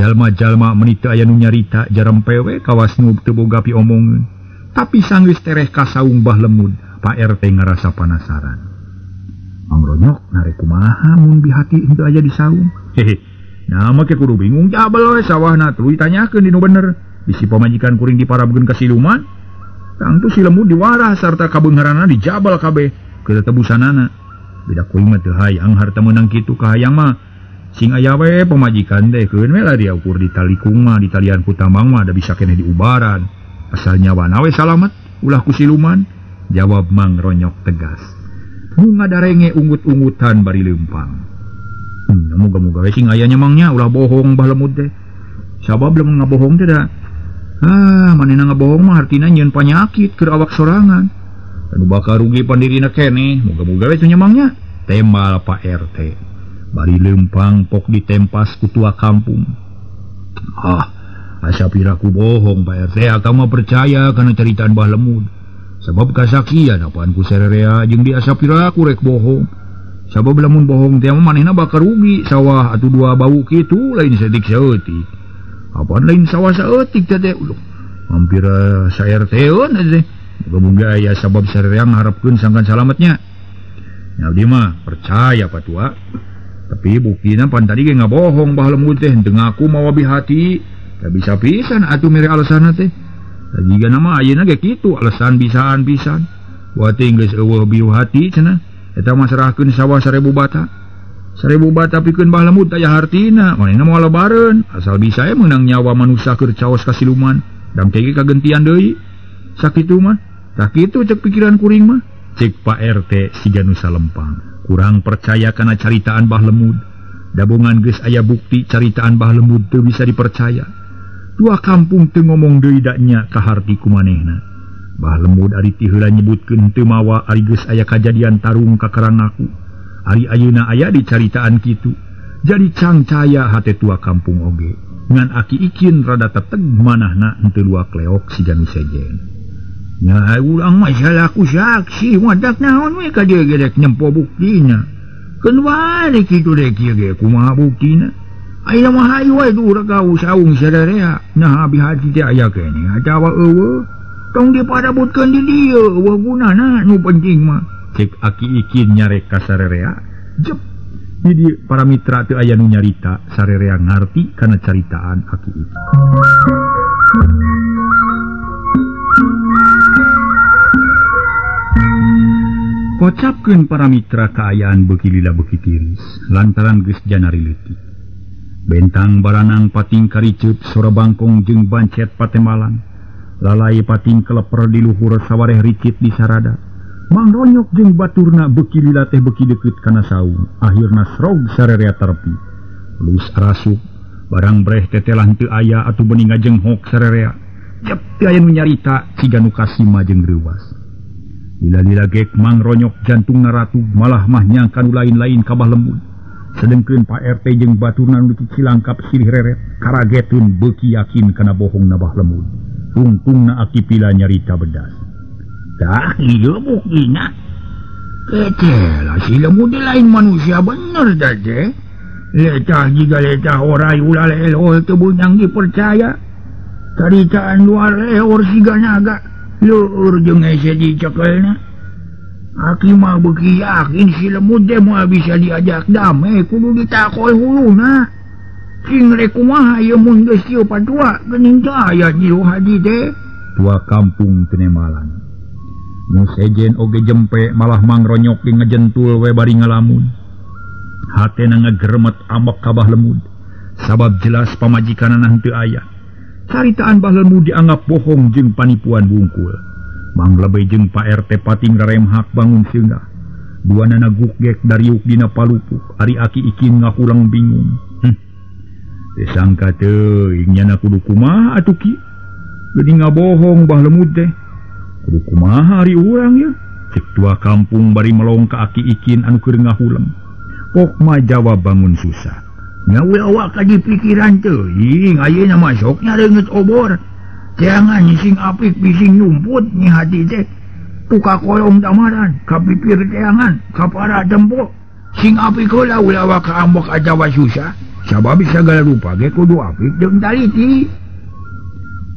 S1: Jalma-jalma meni teu aya nu nyarita jarempe we kawas nu teu boga piomongeun. Tapi sanggeus tereh ka saung Bah Lemud, Pak RT ngarasa panasaran. Mang Ronyok narek kumaha mun Bihati henteu aya di saung? Hehe. Nah make kudu bingung jabel we sawahna tuluy tanyakeun di nu bener. Bisi pamajikan kuring diparabkeun ka siluman. Tangtu si Lemud diwarah sarta kabeungharanna dijabal kabeh keur tebusanana. Beda kuring mah teu hayang harta meunang kitu kahayang mah sing aya we pamajikan teh keun we lah dia ukur di talikung mah di talian ku tambang mah da bisa keneh diubaran. Asal nyawana we salamet ulah ku siluman, jawab Mang Ronyok tegas. Nu ngadarenge ungut-ungutan bari leumpang. Moga-moga we sing aya nya mangnya ulah bohong Bah Lemud teh. Sabab lamun ngabohong teh da manehna ngabohong mah hartina nyieun panyakit keur awak sorangan. Anu bakal rugi pandirina keneh, moga-moga we nya mangnya. Tembal Pak RT. Bari leumpang pok ditempas ku tua kampung. Ah, asa piraku bohong Pak RT, akang mah percaya kana caritaan Bah Lemud. Sabab kasaksian apaan ku sererea jeung di asa piraku rek bohong. Sabab lamun bohong teh manehna bakal rugi sawah atuh dua bau kitu lain setik-seeutik.
S2: Apaan lain sawah saeutik teh teh. Hampir sa-RT-eun teh. Muga-muga aya sabab sarerea ngaharepkeun sangkan salametnya. Nya abdi mah percaya patua. Tapi buktina pan tadi ge ngabohong Bah Lemud teh henteu ngaku mawa bihati. Teu bisa pisan atuh mere alasanna teh. Jiga nama ayeuna ge kitu alasan bisaan pisan. Wati geus eueuh biu hati cenah. Eta mah serahkeun sawah 1000 bata. 1000 bata pikeun Bah Lemud aya hartina, manehna moal lebareun. Asal bisa we meunang nyawa manusia keur caos ka siluman. Dang teh kagentian deui. Sakitu mah. Tah kitu cek pikiran kuring mah. Cek Pak RT siga nu salempang. Kurang percaya kana caritaan Bah Lemud. Dabongan geus aya bukti caritaan Bah Lemud teu bisa dipercaya. Dua kampung teu ngomong deui da nya kaharti ku manehna. Bah Lemud ari ti heula nyebutkeun teu mawa ari geus aya kajadian tarung ka Karangaku. Ari ayeuna aya dicaritaan kitu. Jadi cangcaya hate tua kampung oge. Ngan Aki Ikin rada teteg manahna henteu luak leok siga nu sejen.
S3: Nya urang mah salaku saksi wadak naon we ka dieu ge rek nempo buktina. Keun wae kitu rek ieu ge kumaha buktina? Ayeuna mah hayu we dur ka saung sarerea. Nah bihati teh aya keneh atawa eueuh. Tong diparabutkeun di dieu eueuh gunana nu penting mah.
S2: Cek Aki Ikin nyarek ka sarerea. Jep. Di dieu para mitra teu aya nu nyarita, sarerea ngarti kana caritaan Aki Ikin. Kocapkeun para mitra kaayaan beuki lila beuki tiris lantaran geus janari leutik. Bentang baranang pating kariceup sora bangkong jeung bancet patemalan. Lalai pating keleper di luhur sawareh ricit di sarada. Mang Ronyok jeung baturna beuki lila teh beuki deukeut kana saung. Akhirna srog sarerea terpi. Lus arasuk barang breh tetelah teu aya atuh bening ngajenghok sarerea. Jep teu aya nu nyarita siga nu kasima jeung reuwas. Lila-lila gek Mang Ronyok jantung naratu malah mah nyangka nu lain-lain ka Bah Lemud. Sedengkeun Pak RT jeung baturna nu cilangkap silih reret karageteun beuki yakin kana bohongna Bah Lemud. Tungtungna Aki Pila nyarita bedas.
S3: Tah ieu buktina. Ketela si Lemud lain manusia bener da teh. Letah jiga letah orai ulah lehlol teu beunang dipercaya. Caritaan luar lehor siga naga. Leur jeung hese dicekelna. Aki mah beuki yakin si Lemud teh moal bisa diajak damai kudu ditakoy huluna. Sing rek kumaha ieu mun geus kieu patua geuning teu aya nyiru hadi teh.
S2: Tua kampung teu nemalan. Nu sejen oge jempe malah Mang Ronyok ge ngajentul we bari ngalamun. Hatena ngageremet ambek ka Bah Lemud. Sabab jelas pamajikanana henteu aya. Caritaan Bah Lemud dianggap bohong jeung panipuan wungkul. Mang Lebey jeung Pak RT pating raremhak bangun seungah. Duanana gugek dariuk dina palupuh. Ari Aki Ikin ngahulang bingung. Teu sangka teuing nyana kudu kumaha atuh ki. Geuning ngabohong Bah Lemud teh. Kudu kumaha ari urang ye? Cek tua kampung bari melong ka Aki Ikin anu keur ngahuleng. Pok mah jawab bangun susah.
S3: Nya awak ka dipikiran teuing ayeuna mah sok nyareungeut obor. Jangan sing apik bising nyumput nyi hati teh. Tuka kolong damaran, ka pipir teangan, ka para tempo. Sing apik heula ulah waka ambek atawa susah. Sabab sagala rupa ge kudu apik jeung taliti.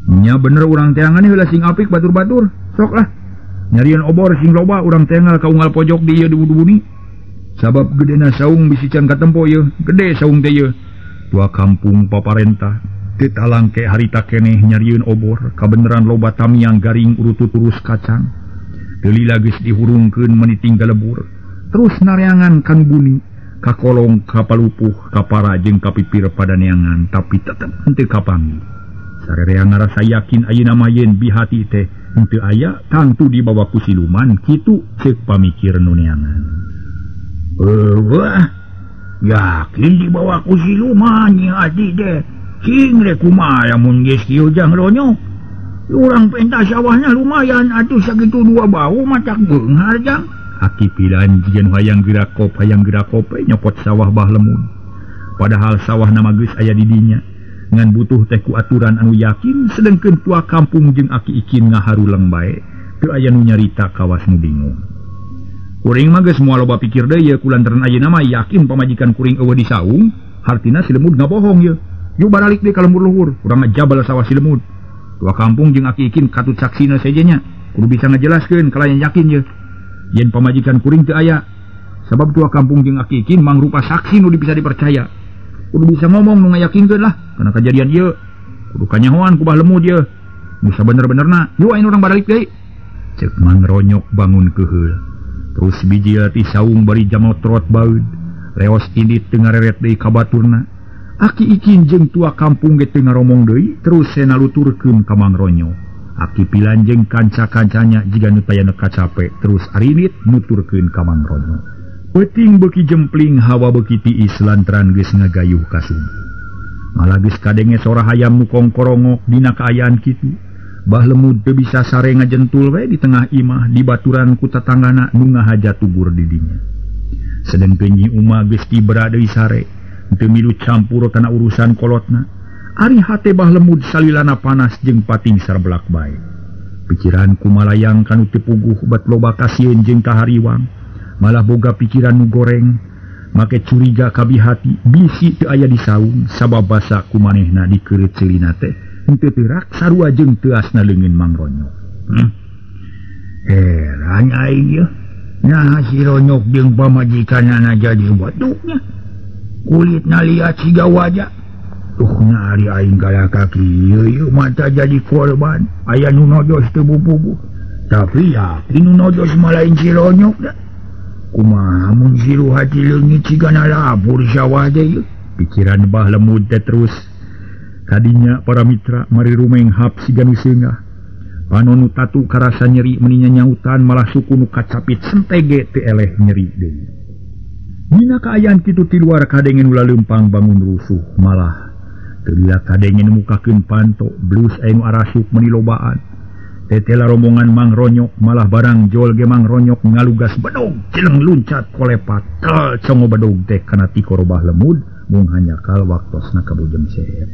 S2: Nya bener urang teangan heula sing apik batur-batur. Sok lah. Nyarian obor sing loba urang tengal ka unggal pojok di ieu dubu-dubuni. Sabab gedena saung bisi can katempo ieu, gede saung teh ieu. Tua kampung paparentah teu talangke harita keneh nyarieun obor, kabeneran loba tamiang garing urutut turus kacang. Teu lila geus dihurungkeun meuni tinggal lebur. Terus nareangan kan buni, ka kolong ka palupuh, ka para jeung ka pipir padaneangan, tapi tetep henteu kapanggih. Sarerea ngarasa yakin ayeuna mah yen bihati teh henteu aya tangtu dibawa ku siluman kitu ceuk pamikir nu neangan.
S3: Wah, yakin dibawa ku siluman nyi hati teh. Sing rek kumaha lamun geus kieu jang Ronyok. Urang pentas sawahna lumayan atuh sakitu dua bau matak beunghar jang.
S2: Aki Pilan jiga nu hayang gerakop nyopot sawah Bah Lemud. Padahal sawahna mah geus aya di dinya. Ngan butuh teh ku aturan anu yakin sedengkeun tua kampung jeung Aki Ikin ngaharuleng bae. Teu aya nu nyarita kawas nu bingung. Kuring mah geus moal loba pikir deui ye kulantaran ayeuna mah yakin pamajikan kuring eueuh di saung, hartina si Lemud ngabohong ye. Yuk baralik deui ka lembur luhur, urang ngajabal sawah si Lemud. Tua kampung jeung Aki Ikin katut saksina sejenya. Kudu bisa ngajelaskeun kalayan yakin ye. Yen pamajikan kuring teu aya. Sabab tua kampung jeung Aki Ikin mangrupa saksi nu bisa dipercaya. Kudu bisa ngomong nu ngayakinkeun lah kana kajadian ieu. Kudu kanyahoan ku Bah Lemud ye. Nu sabener-benerna, yuk aing urang baralik deui. Ceuk Mang Ronyok bangun keheul. Terus bijil ti saung bari jamotrot baeud. Reos indit teu ngareret deui ka baturna. Aki Ikin jeung tua kampung ge teu ngaromong deui, terus sena luturkeun ka Mang Ronyok. Aki Pilan jeung kanca-kancanya jiga nu taya nu kacape, terus arinit nuturkeun ka Mang Ronyok. Peuting beuki jempling, hawa beuki tiis lantaran geus ngagayuh ka subuh. Malah geus kadenge sora hayam nu kongkorongok dina kaayaan kitu. Bah Lemud teu bisa sare ngajentul we di tengah imah di baturan ku tatanggana nu ngahaja tugur di dinya. Sedengkeun Nyi Uma geus tibra deui sare, teu milu campur kana urusan kolotna. Ari hate Bah Lemud salilana panas jeung pating sarbelak bae. Pikiran kumalayang kanu teu puguh bat loba kasieun jeung kahariwang. Malah boga pikiran nu goreng, make curiga kabihati bisi teu aya di saung sabab basa kumanehna dikeureut ceulina teh henteu teurak sarua jeung teuasna leungeun Mang Ronyok. Heran aing ieu. Nah si Ronyok jeung pamajikanana jadi batuknya. Kulitna liat siga wajah. Tuh na ari aing galaka kieu ieu mata jadi korban. Aya nu nojos teu bububuh. Tapi yakin nu nojos mah lain si Ronyok da. Kumaha mun si Ruhati leungit sigana lapur sawah teh ieu. Pikiran Bah Lemud teh terus. Kadinya para mitra mari rumeng hap siga nu seungah. Panon nu tatu karasa nyeri meni nyautan malah suku nu kacapit sentege teu eleh nyeri deui. Dina kaayaan kitu ti luar kadenge nu laleumpang bangun rusuh malah teu lila kadenge nu mukakeun panto blus aya nu arasuk meni lobaan. Tetela rombongan Mang Ronyok malah barang jol ge Mang Ronyok ngalugas bedog cileng luncat kolepat tel congo bedog teh kana tikoro Bah Lemud mung hanyakal waktosna kabujeng seher.